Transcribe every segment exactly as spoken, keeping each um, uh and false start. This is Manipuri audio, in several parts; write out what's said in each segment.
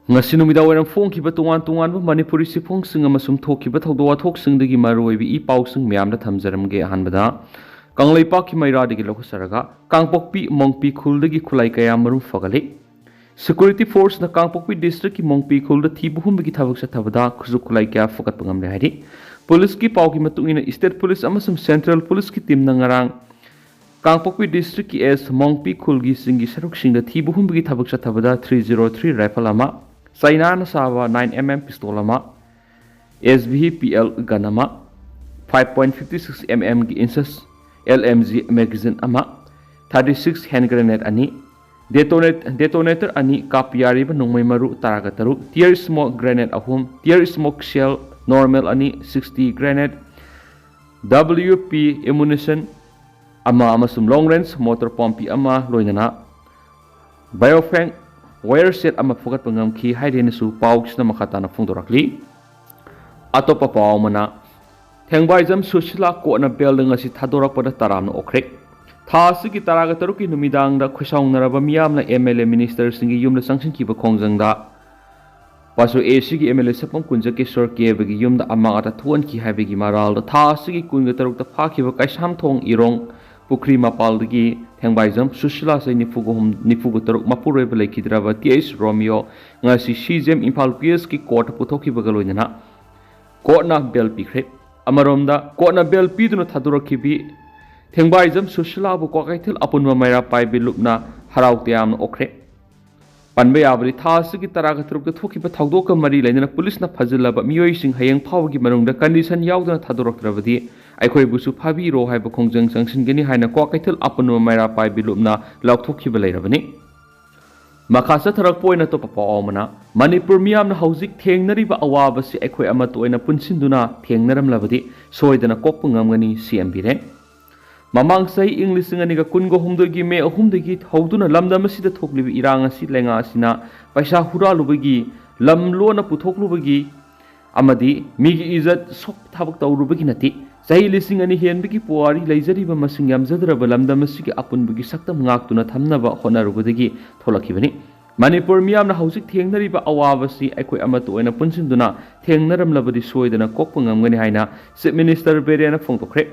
ꯉꯁꯤ ꯅꯨꯃꯤꯗꯥꯡ ꯋꯥꯏꯔꯝ ꯐꯣꯡꯈꯤꯕ ꯇꯣꯉꯥꯟ ꯇꯣꯉꯥꯟꯕ ꯃꯅꯤꯄꯨꯔꯤ ꯆꯦꯐꯣꯡꯁꯤꯡ ꯑꯃꯁꯨꯡ ꯊꯣꯛꯈꯤꯕ ꯊꯧꯗꯣꯛ ꯋꯥꯊꯣꯛꯁꯤꯡꯗꯒꯤ ꯃꯔꯨꯑꯣꯏꯕ ꯏ ꯄꯥꯎꯁꯤꯡ ꯃꯌꯥꯝꯗ ꯊꯝꯖꯔꯝꯒꯦ꯫ ꯑꯍꯥꯟꯕꯗ ꯀꯪꯂꯩꯄꯥꯛꯀꯤ ꯃꯩꯔꯥꯗꯒꯤ ꯂꯧꯈꯠꯆꯔꯒ ꯀꯥꯡꯄꯣꯛꯄꯤ ꯃꯣꯡꯄꯤ ꯈꯨꯜꯗꯒꯤ ꯈꯨꯠꯂꯥꯏ ꯀꯌꯥ ꯃꯔꯨꯝ ꯐꯒꯠꯂꯤ꯫ Security Forceꯅ ꯀꯥꯡꯄꯣꯛꯄꯤ Districtꯀꯤ ꯃꯣꯡꯄꯤ ꯈꯨꯜꯗ ꯊꯤꯕ ꯍꯨꯝꯕꯒꯤ ꯊꯕꯛ ꯆꯠꯊꯕꯗ ꯈꯨꯠꯁꯨ ꯈꯨꯠꯂꯥꯏ ꯀꯌꯥ ꯐꯒꯠꯄ ꯉꯝꯂꯦ ꯍꯥꯏꯔꯤ꯫ ꯄꯨꯂꯤꯁꯀꯤ ꯄꯥꯎꯒꯤ ꯃꯇꯨꯡ ꯏꯟꯅ State Police ꯑꯃꯁꯨꯡ Central Policeꯀꯤ teamꯅ ꯉꯔꯥꯡ ꯀꯥꯡꯄꯣꯛꯄꯤ Districtꯀꯤ ꯑꯦꯁ ꯃꯣꯡꯄꯤ ꯈꯨꯜꯒꯤ ꯆꯤꯡꯒꯤ ꯁꯔꯨꯛꯁꯤꯡꯗ ꯊꯤꯕ ꯍꯨꯝꯕꯒꯤ ꯊꯕꯛ ꯆꯠꯊꯕꯗ three zero three rifle ꯑꯃ, ꯆꯥꯏꯅꯥꯅ ꯁꯥꯕ nine M M pistol ꯑꯃ, S B P L gun ꯑꯃ, five point fifty six M M ꯒꯤ INSUS L M G magazine ꯑꯃ, thirty six hand grenade ꯑꯅꯤ, detonate detonator ꯑꯅꯤ, ꯀꯥꯞꯄ ꯌꯥꯔꯤꯕ ꯅꯣꯡꯃꯩ ꯃꯔꯨ ꯇꯔꯥꯒ ꯇꯔꯨꯛ, tear smoke grenade ꯑꯍꯨꯝ, tear smoke shell normal ꯑꯅꯤ, sixty grenade, W P ammunition ꯑꯃ ꯑꯃꯁꯨꯡ long range mortar ꯄꯥꯝꯕꯤ ꯑꯃ, ꯂꯣꯏꯅꯅ Baofeng wire set ꯑꯃ ꯐꯨꯒꯠꯄ ꯉꯝꯈꯤ ꯍꯥꯏꯔꯦꯅꯁꯨ ꯄꯥꯎꯁꯤꯅ ꯃꯈꯥ ꯇꯥꯅ ꯐꯣꯡꯗꯣꯔꯛꯂꯤ꯫ ꯑꯇꯣꯞꯄ ꯄꯥꯎ ꯑꯃꯅ, ꯊꯦꯡꯕꯥꯏꯖꯝ ꯁꯨꯁꯤꯂꯥ ꯀꯣꯔꯠꯅ bailꯗ ꯉꯁꯤ ꯊꯥꯗꯣꯔꯛꯄꯗ ꯇꯔꯥꯝꯅ ꯑꯣꯛꯈ꯭ꯔꯦ꯫ ꯊꯥ ꯑꯁꯤꯒꯤ ꯇꯔꯥꯒ ꯇꯔꯨꯛꯀꯤ ꯅꯨꯃꯤꯗꯥꯡꯗ ꯈꯣꯏꯁꯥꯎꯅꯔꯕ ꯃꯤꯌꯥꯝꯅ M L A ministerꯁꯤꯡꯒꯤ ꯌꯨꯝꯗ ꯆꯪꯁꯤꯟꯈꯤꯕ ꯈꯣꯡꯖꯪꯗ ꯄꯥꯁꯣ ACꯒꯤ M L A ꯁꯛꯐꯝ ꯀꯨꯟꯖ ꯀꯤꯁꯣꯔ ꯀꯦꯕꯒꯤ ꯌꯨꯝꯗ ꯑꯃꯥꯡ ꯑꯇꯥ ꯊꯣꯛꯍꯟꯈꯤ ꯍꯥꯏꯕꯒꯤ ꯃꯔꯥꯜꯗ ꯊꯥ ꯑꯁꯤꯒꯤ ꯀꯨꯟꯒ ꯇꯔꯨꯛꯇ ꯐꯥꯈꯤꯕ ꯀꯩꯁꯥꯝꯊꯣꯡ ꯏꯔꯣꯡ ꯄꯨꯈ꯭ꯔꯤ ꯃꯄꯥꯜꯗꯒꯤ ꯊꯦꯡꯕꯥꯏꯖꯝ ꯁꯨꯁꯤꯂꯥ ꯆꯍꯤ ꯅꯤꯐꯨꯒ ꯍꯨꯝ-, ꯅꯤꯐꯨꯒ ꯇꯔꯨꯛ ꯃꯄꯨꯔꯣꯏꯕ ꯂꯩꯈꯤꯗ꯭ꯔꯕ T H ꯔꯣꯃꯤꯌꯣ ꯉꯁꯤ CJM ꯏꯝꯐꯥꯜ PSꯀꯤ ꯀꯣꯔꯠꯇ ꯄꯨꯊꯣꯛꯈꯤꯕꯒ ꯂꯣꯏꯅꯅ ꯀꯣꯔꯠꯅ bail ꯄꯤꯈ꯭ꯔꯦ꯫ ꯑꯃꯔꯣꯝꯗ ꯀꯣꯔꯠꯅ bail ꯄꯤꯗꯨꯅ ꯊꯥꯗꯣꯔꯛꯈꯤꯕꯤ ꯊꯦꯡꯕꯥꯏꯖꯝ ꯁꯨꯁꯤꯂꯥꯕꯨ ꯀ꯭ꯋꯥꯀꯩꯊꯦꯜ ꯑꯄꯨꯟꯕ ꯃꯩꯔꯥ ꯄꯥꯏꯕꯤ ꯂꯨꯞꯅ ꯍꯔꯥꯎ ꯇꯌꯥꯝꯅ ꯑꯣꯛꯈ꯭ꯔꯦ꯫ ꯄꯟꯕ ꯌꯥꯕꯗꯤ ꯊꯥ ꯑꯁꯤꯒꯤ ꯇꯔꯥꯒ ꯇꯔꯨꯛꯇ ꯊꯣꯛꯈꯤꯕ ꯊꯧꯗꯣꯛꯀ ꯃꯔꯤ ꯂꯩꯅꯅ ꯄꯨꯂꯤꯁꯅ ꯐꯥꯖꯤꯜꯂꯕ ꯃꯤꯑꯣꯏꯁꯤꯡ ꯍꯌꯦꯡ ꯐꯥꯎꯕꯒꯤ ꯃꯅꯨꯡꯗ condition ꯌꯥꯎꯗꯅ ꯊꯥꯗꯣꯔꯛꯇ꯭ꯔꯕꯗꯤ ꯑꯩꯈꯣꯏꯕꯨꯁꯨ ꯐꯥꯕꯤꯔꯣ ꯍꯥꯏꯕ ꯈꯣꯡꯖꯪ ꯆꯪꯁꯤꯟꯒꯅꯤ ꯍꯥꯏꯅ ꯀ꯭ꯋꯥꯀꯩꯊꯦꯜ ꯑꯄꯨꯟꯕ ꯃꯩꯔꯥ ꯄꯥꯏꯕꯤ ꯂꯨꯞꯅ ꯂꯥꯎꯊꯣꯛꯈꯤꯕ ꯂꯩꯔꯕꯅꯤ꯫ ꯃꯈꯥ ꯆꯠꯊꯔꯛꯄ ꯑꯣꯏꯅ ꯑꯇꯣꯞꯄ ꯄꯥꯎ ꯑꯃꯅ, ꯃꯅꯤꯄꯨꯔ ꯃꯤꯌꯥꯝꯅ ꯍꯧꯖꯤꯛ ꯊꯦꯡꯅꯔꯤꯕ ꯑꯋꯥꯕꯁꯤ ꯑꯩꯈꯣꯏ ꯑꯃꯠꯇ ꯑꯣꯏꯅ ꯄꯨꯟꯁꯤꯟꯗꯨꯅ ꯊꯦꯡꯅꯔꯝꯂꯕꯗꯤ ꯁꯣꯏꯗꯅ ꯀꯣꯛꯄ ꯉꯝꯒꯅꯤ, CM ꯕꯤꯔꯦꯟ꯫ ꯃꯃꯥꯡ ꯆꯍꯤ ꯏꯪ ꯂꯤꯁꯤꯡ ꯑꯅꯤꯒ ꯀꯨꯟꯒ ꯍꯨꯝꯗꯣꯏꯒꯤ ꯃꯦ ꯑꯍꯨꯝꯗꯒꯤ ꯍꯧꯗꯨꯅ ꯂꯝꯗꯝ ꯑꯁꯤꯗ ꯊꯣꯛꯂꯤꯕ ꯏꯔꯥꯡ ꯑꯁꯤ ꯂꯩꯉꯥꯛ ꯑꯁꯤꯅ ꯄꯩꯁꯥ ꯍꯨꯔꯥꯜꯂꯨꯕꯒꯤ, ꯂꯝ ꯂꯣꯟꯅ ꯄꯨꯊꯣꯛꯂꯨꯕꯒꯤ ꯑꯃꯗꯤ ꯃꯤꯒꯤ ꯏꯖꯠ ꯁꯣꯛ ꯊꯕꯛ ꯇꯧꯔꯨꯕꯒꯤ ꯅꯠꯇꯦ꯫ ꯆꯍꯤ ꯂꯤꯁꯤꯡ ꯑꯅꯤ ꯍꯦꯟꯕꯒꯤ ꯄꯨꯋꯥꯔꯤ ꯂꯩꯖꯔꯤꯕ ꯃꯁꯤꯡ ꯌꯥꯝꯖꯗ꯭ꯔꯕ ꯂꯝꯗꯝ ꯑꯁꯤꯒꯤ ꯑꯄꯨꯟꯕꯒꯤ ꯁꯛꯇꯝ ꯉꯥꯛꯇꯨꯅ ꯊꯝꯅꯕ ꯍꯣꯠꯅꯔꯨꯕꯗꯒꯤ ꯊꯣꯛꯂꯛꯈꯤꯕꯅꯤ꯫ ꯃꯅꯤꯄꯨꯔ ꯃꯤꯌꯥꯝꯅ ꯍꯧꯖꯤꯛ ꯊꯦꯡꯅꯔꯤꯕ ꯑꯋꯥꯕꯁꯤ ꯑꯩꯈꯣꯏ ꯑꯃꯠꯇ ꯑꯣꯏꯅ ꯄꯨꯟꯁꯤꯟꯗꯨꯅ ꯊꯦꯡꯅꯔꯝꯂꯕꯗꯤ ꯁꯣꯏꯗꯅ ꯀꯣꯛꯄ ꯉꯝꯒꯅꯤ ꯍꯥꯏꯅ ꯆꯤꯐ ꯃꯤꯅꯤꯁꯇꯔ ꯕꯤꯔꯦꯟꯅ ꯐꯣꯡꯗꯣꯛꯈ꯭ꯔꯦ꯫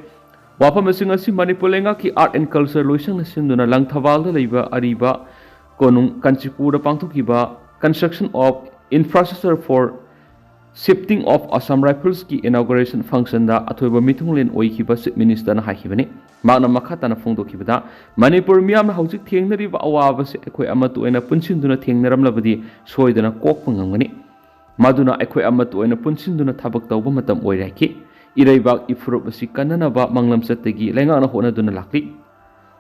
ꯋꯥꯐꯝꯁꯤꯡ ꯑꯁꯤ ꯃꯅꯤꯄꯨꯔ ꯂꯩꯉꯥꯛꯀꯤ ꯑꯥꯔꯠ ꯑꯦꯟ ꯀꯜꯆꯔ ꯂꯣꯏꯁꯪꯅ ꯁꯤꯟꯗꯨꯅ ꯂꯪꯊꯕꯥꯜꯗ ꯂꯩꯕ ꯑꯔꯤꯕ ꯀꯣꯅꯨꯡ ꯀꯥꯟꯆꯤꯄꯨꯔꯗ ꯄꯥꯡꯊꯣꯛꯈꯤꯕ Construction of Infrastructure for Shifting of Assam Riflesꯀꯤ inauguration functionꯗ ꯑꯊꯣꯏꯕ ꯃꯤꯊꯨꯡꯂꯦꯟ ꯑꯣꯏꯈꯤꯕ ꯆꯤꯐ ꯃꯤꯅꯤꯁꯇꯔꯅ ꯍꯥꯏꯈꯤꯕꯅꯤ꯫ ꯃꯍꯥꯛꯅ ꯃꯈꯥ ꯇꯥꯅ ꯐꯣꯡꯗꯣꯛꯈꯤꯕꯗ, ꯃꯅꯤꯄꯨꯔ ꯃꯤꯌꯥꯝꯅ ꯍꯧꯖꯤꯛ ꯊꯦꯡꯅꯔꯤꯕ ꯑꯋꯥꯕꯁꯤ ꯑꯩꯈꯣꯏ ꯑꯃꯠꯇ ꯑꯣꯏꯅ ꯄꯨꯟꯁꯤꯟꯗꯨꯅ ꯊꯦꯡꯅꯔꯝꯂꯕꯗꯤ ꯁꯣꯏꯗꯅ ꯀꯣꯛꯄ ꯉꯝꯒꯅꯤ꯫ ꯃꯗꯨꯅ ꯑꯩꯈꯣꯏ ꯑꯃꯠꯇ ꯑꯣꯏꯅ ꯄꯨꯟꯁꯤꯟꯗꯨꯅ ꯊꯕꯛ ꯇꯧꯕ ꯃꯇꯝ ꯑꯣꯏꯔꯦ ꯍꯥꯏꯈꯤ꯫ ꯏꯔꯩꯕꯥꯛ ꯏꯐꯨꯔꯨꯞ ꯑꯁꯤ ꯀꯟꯅꯅꯕ ꯃꯪꯂꯝ ꯆꯠꯇꯒꯤ ꯂꯩꯉꯥꯛꯅ ꯍꯣꯠꯅꯗꯨꯅ ꯂꯥꯛꯂꯤ꯫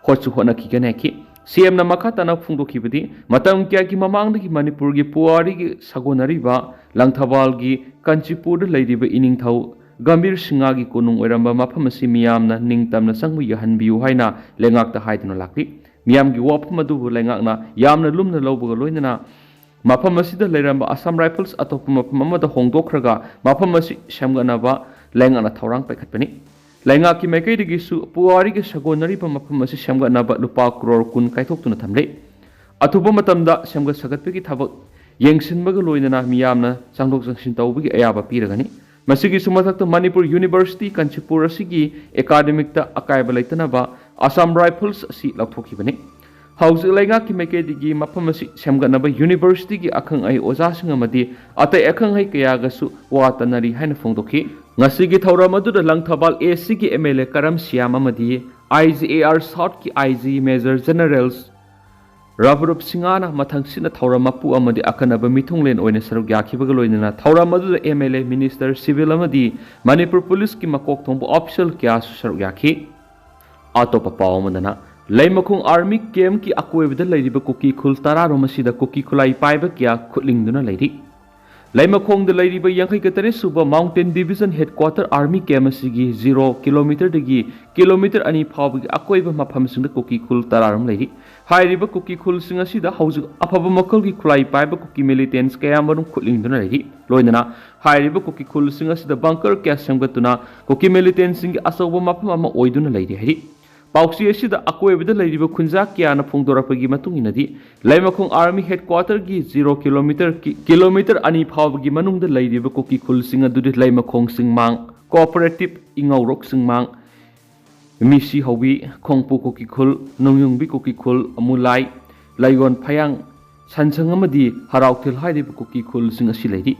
ꯍꯣꯠꯁꯨ ꯍꯣꯠꯅꯈꯤꯒꯅꯤ ꯍꯥꯏꯈꯤ꯫ ꯁꯤꯑꯦꯝꯅ ꯃꯈꯥ ꯇꯥꯅ ꯐꯣꯡꯗꯣꯛꯈꯤꯕꯗꯤ, ꯃꯇꯝ ꯀꯌꯥꯒꯤ ꯃꯃꯥꯡꯗꯒꯤ ꯃꯅꯤꯄꯨꯔꯒꯤ ꯄꯨꯋꯥꯔꯤꯒꯤ ꯁꯥꯒꯣꯟꯅꯔꯤꯕ ꯂꯪꯊꯕꯥꯜꯒꯤ ꯀꯥꯟꯆꯤꯄꯨꯔꯗ ꯂꯩꯔꯤꯕ ꯏꯅꯤꯡꯊꯧ ꯒꯝꯚꯤꯔ ꯁꯤꯡꯍꯒꯤ ꯀꯣꯅꯨꯡ ꯑꯣꯏꯔꯝꯕ ꯃꯐꯝ ꯑꯁꯤ ꯃꯤꯌꯥꯝꯅ ꯅꯤꯡꯇꯝꯅ ꯆꯪꯕ ꯌꯥꯍꯟꯕꯤꯌꯨ ꯍꯥꯏꯅ ꯂꯩꯉꯥꯛꯇ ꯍꯥꯏꯗꯨꯅ ꯂꯥꯛꯂꯤ꯫ ꯃꯤꯌꯥꯝꯒꯤ ꯋꯥꯐꯝ ꯑꯗꯨꯕꯨ ꯂꯩꯉꯥꯛꯅ ꯌꯥꯝꯅ ꯂꯨꯝꯅ ꯂꯧꯕꯒ ꯂꯣꯏꯅꯅ ꯃꯐꯝ ꯑꯁꯤꯗ ꯂꯩꯔꯝꯕ Assam Rifles ꯑꯇꯣꯞꯄ ꯃꯐꯝ ꯑꯃꯗ ꯍꯣꯡꯗꯣꯛꯈ꯭ꯔꯒ ꯃꯐꯝ ꯑꯁꯤ ꯁꯦꯝꯒꯠꯅꯕ ꯂꯩꯉꯥꯛꯅ ꯊꯧꯔꯥꯡ ꯄꯥꯏꯈꯠꯄꯅꯤ꯫ ꯂꯩꯉꯥꯛꯀꯤ ꯃꯥꯏꯀꯩꯗꯒꯤꯁꯨ ꯄꯨꯋꯥꯔꯤꯒꯤ ꯁꯥꯒꯣꯟꯅꯔꯤꯕ ꯃꯐꯝ ꯑꯁꯤ ꯁꯦꯝꯒꯠꯅꯕ ꯂꯨꯄꯥ ꯀ꯭ꯔꯣꯔ ꯀꯨꯟ ꯀꯥꯏꯊꯣꯛꯇꯨꯅ ꯊꯝꯂꯤ꯫ ꯑꯊꯨꯕ ꯃꯇꯝꯗ ꯁꯦꯝꯒꯠ ꯁꯥꯒꯠꯄꯒꯤ ꯊꯕꯛ ꯌꯦꯡꯁꯤꯟꯕꯒ ꯂꯣꯏꯅꯅ ꯃꯤꯌꯥꯝꯅ ꯆꯪꯊꯣꯛ ꯆꯪꯁꯤꯟ ꯇꯧꯕꯒꯤ ꯑꯌꯥꯕ ꯄꯤꯔꯒꯅꯤ꯫ ꯃꯁꯤꯒꯤꯁꯨ ꯃꯊꯛꯇ ꯃꯅꯤꯄꯨꯔ ꯌꯨꯅꯤꯚꯔꯁꯤꯇꯤ ꯀꯥꯟꯆꯤꯄꯨꯔ ꯑꯁꯤꯒꯤ ꯑꯦꯀꯥꯗꯃꯤꯛꯇ ꯑꯀꯥꯏꯕ ꯂꯩꯇꯅꯕ Assam Rifles ꯑꯁꯤ ꯂꯧꯊꯣꯛꯈꯤꯕꯅꯤ꯫ ꯍꯧꯖꯤꯛ ꯂꯩꯉꯥꯛꯀꯤ ꯃꯥꯏꯀꯩꯗꯒꯤ ꯃꯐꯝ ꯑꯁꯤ ꯁꯦꯝꯒꯠꯅꯕ ꯌꯨꯅꯤꯚꯔꯁꯤꯇꯤꯒꯤ ꯑꯈꯪ ꯑꯍꯩ ꯑꯣꯖꯥꯁꯤꯡ ꯑꯃꯗꯤ ꯑꯇꯩ ꯑꯈꯪ ꯑꯍꯩ ꯀꯌꯥꯒꯁꯨ ꯋꯥ ꯇꯥꯅꯔꯤ ꯍꯥꯏꯅ ꯐꯣꯡꯗꯣꯛꯈꯤ꯫ ꯉꯁꯤꯒꯤ ꯊꯧꯔꯝ ꯑꯗꯨꯗ ꯂꯪꯊꯕꯥꯜ ꯑꯦꯁꯤꯒꯤ M L A Karam Shyam ꯑꯃꯗꯤ ꯑꯥꯏ ꯖꯤ ꯑꯦ ꯑꯥꯔ ꯁꯥꯎꯠꯀꯤ I G major general Rabrup ꯁꯤꯡꯍꯅ ꯃꯊꯪꯁꯤꯠꯅ ꯊꯧꯔꯝ ꯃꯄꯨ ꯑꯃꯗꯤ ꯑꯀꯟꯅꯕ ꯃꯤꯊꯨꯡꯂꯦꯟ ꯑꯣꯏꯅ ꯁꯔꯨꯛ ꯌꯥꯈꯤꯕꯒ ꯂꯣꯏꯅꯅ ꯊꯧꯔꯝ ꯑꯗꯨꯗ ꯑꯦꯝ ꯑꯦꯜ ꯑꯦ, ꯃꯤꯅꯤꯁꯇꯔ, ꯁꯤꯚꯤꯜ ꯑꯃꯗꯤ ꯃꯅꯤꯄꯨꯔ ꯄꯨꯂꯤꯁꯀꯤ ꯃꯀꯣꯛ ꯊꯣꯡꯕ ꯑꯣꯐꯤꯁꯤꯌꯦꯜ ꯀꯌꯥꯁꯨ ꯁꯔꯨꯛ ꯌꯥꯈꯤ꯫ ꯑꯇꯣꯞꯄ ꯄꯥꯎ ꯑꯃꯗꯅ, ꯂꯩꯃꯈꯣꯡ ꯑꯥꯔꯃꯤ ꯀꯦꯝꯞꯀꯤ ꯑꯀꯣꯏꯕꯗ ꯂꯩꯔꯤꯕ ꯀꯨꯀꯤ ꯈꯨꯜ ꯇꯔꯥꯔꯣꯝ ꯑꯁꯤꯗ ꯀꯨꯀꯤ ꯈꯨꯠꯂꯥꯏ ꯄꯥꯏꯕ ꯀꯌꯥ ꯈꯨꯠꯂꯤꯡꯗꯨꯅ ꯂꯩꯔꯤ꯫ ꯂꯩꯃꯈꯣꯡꯗ ꯂꯩꯔꯤꯕ ꯌꯥꯡꯈꯩꯒ ꯇꯔꯦꯠ ꯁꯨꯕ Mountain Division Headquarter Army Camp ꯑꯁꯤꯒꯤ ꯖꯤꯔꯣ ꯀꯤꯂꯣꯃꯤꯇꯔꯗꯒꯤ ꯀꯤꯂꯣꯃꯤꯇꯔ ꯑꯅꯤ ꯐꯥꯎꯕꯒꯤ ꯑꯀꯣꯏꯕ ꯃꯐꯝꯁꯤꯡꯗ ꯀꯨꯀꯤ ꯈꯨꯜ ꯇꯔꯥꯔꯣꯝ ꯂꯩꯔꯤ꯫ ꯍꯥꯏꯔꯤꯕ ꯀꯨꯀꯤ ꯈꯨꯜꯁꯤꯡ ꯑꯁꯤꯗ ꯍꯧꯖꯤꯛ ꯑꯐꯕ ꯃꯈꯜꯒꯤ ꯈꯨꯠꯂꯥꯏ ꯄꯥꯏꯕ ꯀꯨꯀꯤ ꯃꯤꯂꯤꯇꯦꯟꯁ ꯀꯌꯥꯃꯔꯨꯝ ꯈꯨꯠꯂꯤꯡꯗꯨꯅ ꯂꯩꯔꯤ꯫ ꯂꯣꯏꯅꯅ ꯍꯥꯏꯔꯤꯕ ꯀꯨꯀꯤ ꯈꯨꯜꯁꯤꯡ ꯑꯁꯤꯗ ꯕꯪꯀꯔ ꯀꯌꯥ ꯁꯦꯝꯒꯠꯇꯨꯅ ꯀꯨꯀꯤ ꯃꯤꯂꯤꯇꯦꯟꯁꯤꯡꯒꯤ ꯑꯆꯧꯕ ꯃꯐꯝ ꯑꯃ ꯑꯣꯏꯗꯨꯅ ꯂꯩꯔꯤ ꯍꯥꯏꯔꯤ꯫ ꯄꯥꯎꯆꯦ ꯑꯁꯤꯗ ꯑꯀꯣꯏꯕꯗ ꯂꯩꯔꯤꯕ ꯈꯨꯟꯖꯥ ꯀꯌꯥꯅ ꯐꯣꯡꯗꯣꯔꯛꯄꯒꯤ ꯃꯇꯨꯡ ꯏꯟꯅꯗꯤ, ꯂꯩꯃꯈꯣꯡ Army Headquarter ꯒꯤ zero kilometre ꯀꯤ-, kilometre ꯑꯅꯤ ꯐꯥꯎꯕꯒꯤ ꯃꯅꯨꯡꯗ ꯂꯩꯔꯤꯕ ꯀꯨꯀꯤ ꯈꯨꯜꯁꯤꯡ ꯑꯗꯨꯗꯤ ꯂꯩꯃꯈꯣꯡ ꯆꯤꯡꯃꯥꯡ, Cooperative ꯏꯉꯧꯔꯣꯛ ꯆꯤꯡꯃꯥꯡ, ꯃꯤꯁꯤ ꯍꯧꯕꯤ, ꯈꯣꯡꯄꯨ ꯀꯨꯀꯤ ꯈꯨꯜ, ꯅꯣꯡꯌꯨꯡꯕꯤ ꯀꯨꯀꯤ ꯈꯨꯜ, ꯑꯃꯨꯂꯥꯏ, ꯂꯩꯌꯣꯟ ꯐꯌꯥꯡ, ꯁꯟꯁꯪ ꯑꯃꯗꯤ ꯍꯔꯥꯎꯊꯤꯜ ꯍꯥꯏꯔꯤꯕ ꯀꯨꯀꯤ ꯈꯨꯜꯁꯤꯡ ꯑꯁꯤ ꯂꯩꯔꯤ꯫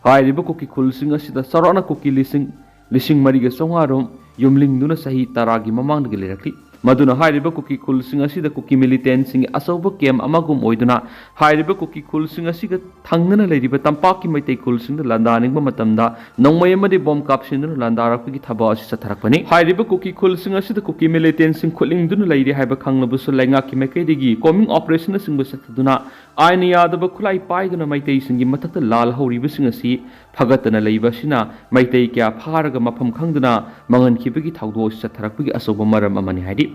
ꯍꯥꯏꯔꯤꯕ ꯀꯨꯀꯤ ꯈꯨꯜꯁꯤꯡ ꯑꯁꯤꯗ ꯆꯥꯎꯔꯥꯛꯅ ꯀꯨꯀꯤ ꯂꯤꯁꯤꯡ, ꯂꯤꯁꯤꯡ ꯃꯔꯤꯒ ꯆꯥꯝꯃꯉꯥ ꯔꯣꯝ ꯌꯨꯝꯂꯤꯡꯗꯨꯅ ꯆꯍꯤ ꯇꯔꯥꯒꯤ ꯃꯃꯥꯡꯗꯒꯤ ꯂꯩꯔꯛꯂꯤ꯫ ꯃꯗꯨꯅ ꯍꯥꯏꯔꯤꯕ ꯀꯨꯀꯤ ꯈꯨꯜꯁꯤꯡ ꯑꯁꯤꯗ ꯀꯨꯀꯤ militantꯁꯤꯡꯒꯤ ꯑꯆꯧꯕ camp ꯑꯃꯒꯨꯝ ꯑꯣꯏꯗꯨꯅ, ꯍꯥꯏꯔꯤꯕ ꯀꯨꯀꯤ ꯈꯨꯜꯁꯤꯡ ꯑꯁꯤꯒ ꯊꯪꯅꯅ ꯂꯩꯔꯤꯕ ꯇꯝꯄꯥꯛꯀꯤ ꯃꯩꯇꯩ ꯈꯨꯜꯁꯤꯡꯗ ꯂꯥꯟꯗꯥꯅꯤꯡꯕ ꯃꯇꯝꯗ ꯅꯣꯡꯃꯩ ꯑꯃꯗꯤ bomb ꯀꯥꯞꯁꯤꯟꯗꯨꯅ ꯂꯥꯟꯗꯥꯔꯛꯄꯒꯤ ꯊꯕꯛ ꯑꯁꯤ ꯆꯠꯊꯔꯛꯄꯅꯤ꯫ ꯍꯥꯏꯔꯤꯕ ꯀꯨꯀꯤ ꯈꯨꯜꯁꯤꯡ ꯑꯁꯤꯗ ꯀꯨꯀꯤ militantꯁꯤꯡ ꯈꯨꯠꯂꯤꯡꯗꯨꯅ ꯂꯩꯔꯤ ꯍꯥꯏꯕ ꯈꯪꯂꯕꯁꯨ, ꯂꯩꯉꯥꯛꯀꯤ ꯃꯥꯏꯀꯩꯗꯒꯤ combing operationꯅꯆꯤꯡꯕ ꯆꯠꯊꯗꯨꯅ ꯑꯥꯏꯟꯅ ꯌꯥꯗꯕ ꯈꯨꯠꯂꯥꯏ ꯄꯥꯏꯗꯨꯅ ꯃꯩꯇꯩꯁꯤꯡꯒꯤ ꯃꯊꯛꯇ ꯂꯥꯜ ꯍꯧꯔꯤꯕꯁꯤꯡ ꯑꯁꯤ ꯐꯒꯠꯇꯅ ꯂꯩꯕ ꯑꯁꯤꯅ ꯃꯩꯇꯩ ꯀꯌꯥ ꯐꯥꯔꯒ ꯃꯐꯝ ꯈꯪꯗꯅ ꯃꯥꯡꯍꯟꯈꯤꯕꯒꯤ ꯊꯧꯗꯣꯛ ꯑꯁꯤ ꯆꯠꯊꯔꯛꯄꯒꯤ ꯑꯆꯧꯕ ꯃꯔꯝ ꯑꯃꯅꯤ ꯍꯥꯏꯔꯤ꯫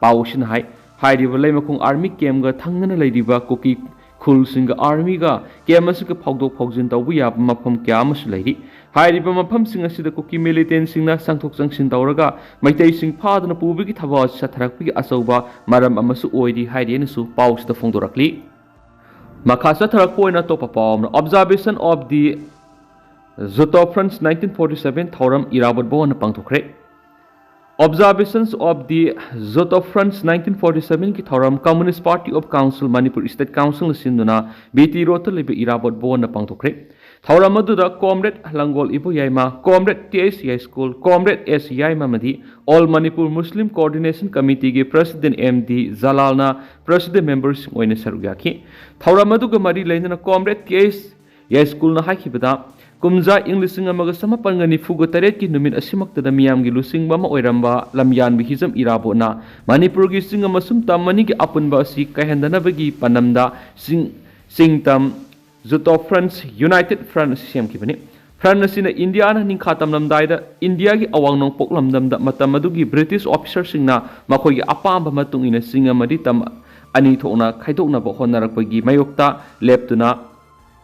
ꯄꯥꯎ ꯑꯁꯤꯅ ꯍꯥꯏ, ꯍꯥꯏꯔꯤꯕ ꯂꯩꯃꯈꯣꯡ Army campꯒ ꯊꯪꯅꯅ ꯂꯩꯔꯤꯕ ꯀꯨꯀꯤ ꯈꯨꯜꯁꯤꯡꯒ Armyꯒ camp ꯑꯁꯤꯒ ꯐꯥꯎꯗꯣꯛ ꯐꯥꯎꯖꯤꯟ ꯇꯧꯕ ꯌꯥꯕ ꯃꯐꯝ ꯀꯌꯥ ꯑꯃꯁꯨ ꯂꯩꯔꯤ꯫ ꯍꯥꯏꯔꯤꯕ ꯃꯐꯝꯁꯤꯡ ꯑꯁꯤꯗ ꯀꯨꯀꯤ militantꯁꯤꯡꯅ ꯆꯪꯊꯣꯛ ꯆꯪꯁꯤꯟ ꯇꯧꯔꯒ ꯃꯩꯇꯩꯁꯤꯡ ꯐꯥꯗꯨꯅ ꯄꯨꯕꯒꯤ ꯊꯕꯛ ꯑꯁꯤ ꯆꯠꯊꯔꯛꯄꯒꯤ ꯑꯆꯧꯕ ꯃꯔꯝ ꯑꯃꯁꯨ ꯑꯣꯏꯔꯤ ꯍꯥꯏꯔꯤ ꯍꯥꯏꯅꯁꯨ ꯄꯥꯎꯁꯤꯗ ꯐꯣꯡꯗꯣꯔꯛꯂꯤ꯫ ꯃꯈꯥ ꯆꯠꯊꯔꯛꯄ ꯑꯣꯏꯅ ꯑꯇꯣꯞꯄ ꯄꯥꯎ ꯑꯃꯅ, Observation of the Zotophronts nineteen forty seven ꯊꯧꯔꯝ ꯏꯔꯥꯕꯣꯠ ꯚꯋꯟꯅ ꯄꯥꯡꯊꯣꯛꯈ꯭ꯔꯦ꯫ Observations of the Zotophronts nineteen forty sevenꯒꯤ ꯊꯧꯔꯝ Communist Party of Council Manipur State Councilꯅ ꯁꯤꯟꯗꯨꯅ B T Roadꯇ ꯂꯩꯕ ꯏꯔꯥꯕꯣꯠ ꯚꯋꯟꯅ ꯄꯥꯡꯊꯣꯛꯈ꯭ꯔꯦ꯫ ꯊꯧꯔꯝ ꯑꯗꯨꯗ Comrade ꯂꯪꯒꯣꯜ ꯏꯕꯣꯌꯥꯏꯃ, Comrade T S ꯌꯥꯏꯁ꯭ꯀꯨꯜ, Comrade S ꯌꯥꯏꯃ ꯑꯃꯗꯤ All Manipur Muslim Coordination Committeeꯒꯤ President M D ꯖꯂꯥꯜꯅ President memberꯁꯤꯡ ꯑꯣꯏꯅ ꯁꯔꯨꯛ ꯌꯥꯈꯤ꯫ ꯊꯧꯔꯝ ꯑꯗꯨꯒ ꯃꯔꯤ ꯂꯩꯅꯅ Comrade T S ꯌꯥꯏꯁ꯭ꯀꯨꯜꯅ ꯍꯥꯏꯈꯤꯕꯗ, ꯀꯨꯝꯖꯥ ꯏꯪ ꯂꯤꯁꯤꯡ ꯑꯃꯒ ꯆꯥꯃꯥꯄꯟꯒ ꯅꯤꯐꯨꯒ ꯇꯔꯦꯠꯀꯤ ꯅꯨꯃꯤꯠ ꯑꯁꯤꯃꯛꯇꯗ ꯃꯤꯌꯥꯝꯒꯤ ꯂꯨꯆꯤꯡꯕ ꯑꯃ ꯑꯣꯏꯔꯝꯕ ꯂꯝꯌꯥꯟꯕ ꯍꯤꯖꯝ ꯏꯔꯥꯕꯣꯠꯅ ꯃꯅꯤꯄꯨꯔꯒꯤ ꯆꯤꯡ ꯑꯃꯁꯨꯡ ꯇꯝ ꯑꯅꯤꯒꯤ ꯑꯄꯨꯟꯕ ꯑꯁꯤ ꯀꯥꯏꯍꯟꯗꯅꯕꯒꯤ ꯄꯥꯟꯗꯝꯗ ꯆꯤꯡ, ꯆꯤꯡ ꯇꯝ Zotophronts United Front ꯑꯁꯤ ꯁꯦꯝꯈꯤꯕꯅꯤ꯫ Front ꯑꯁꯤꯅ ꯏꯟꯗꯤꯌꯥꯅ ꯅꯤꯡꯈꯥ ꯇꯝꯂꯝꯗꯥꯏꯗ ꯏꯟꯗꯤꯌꯥꯒꯤ ꯑꯋꯥꯡ ꯅꯣꯡꯄꯣꯛ ꯂꯝꯗꯝꯗ ꯃꯇꯝ ꯑꯗꯨꯒꯤ British officerꯁꯤꯡꯅ ꯃꯈꯣꯏꯒꯤ ꯑꯄꯥꯝꯕ ꯃꯇꯨꯡ ꯏꯟꯅ ꯆꯤꯡ ꯑꯃꯗꯤ ꯇꯝ ꯑꯅꯤ ꯊꯣꯛꯅ ꯈꯥꯏꯗꯣꯛꯅꯕ ꯍꯣꯠꯅꯔꯛꯄꯒꯤ ꯃꯥꯌꯣꯛꯇ ꯂꯦꯞꯇꯨꯅ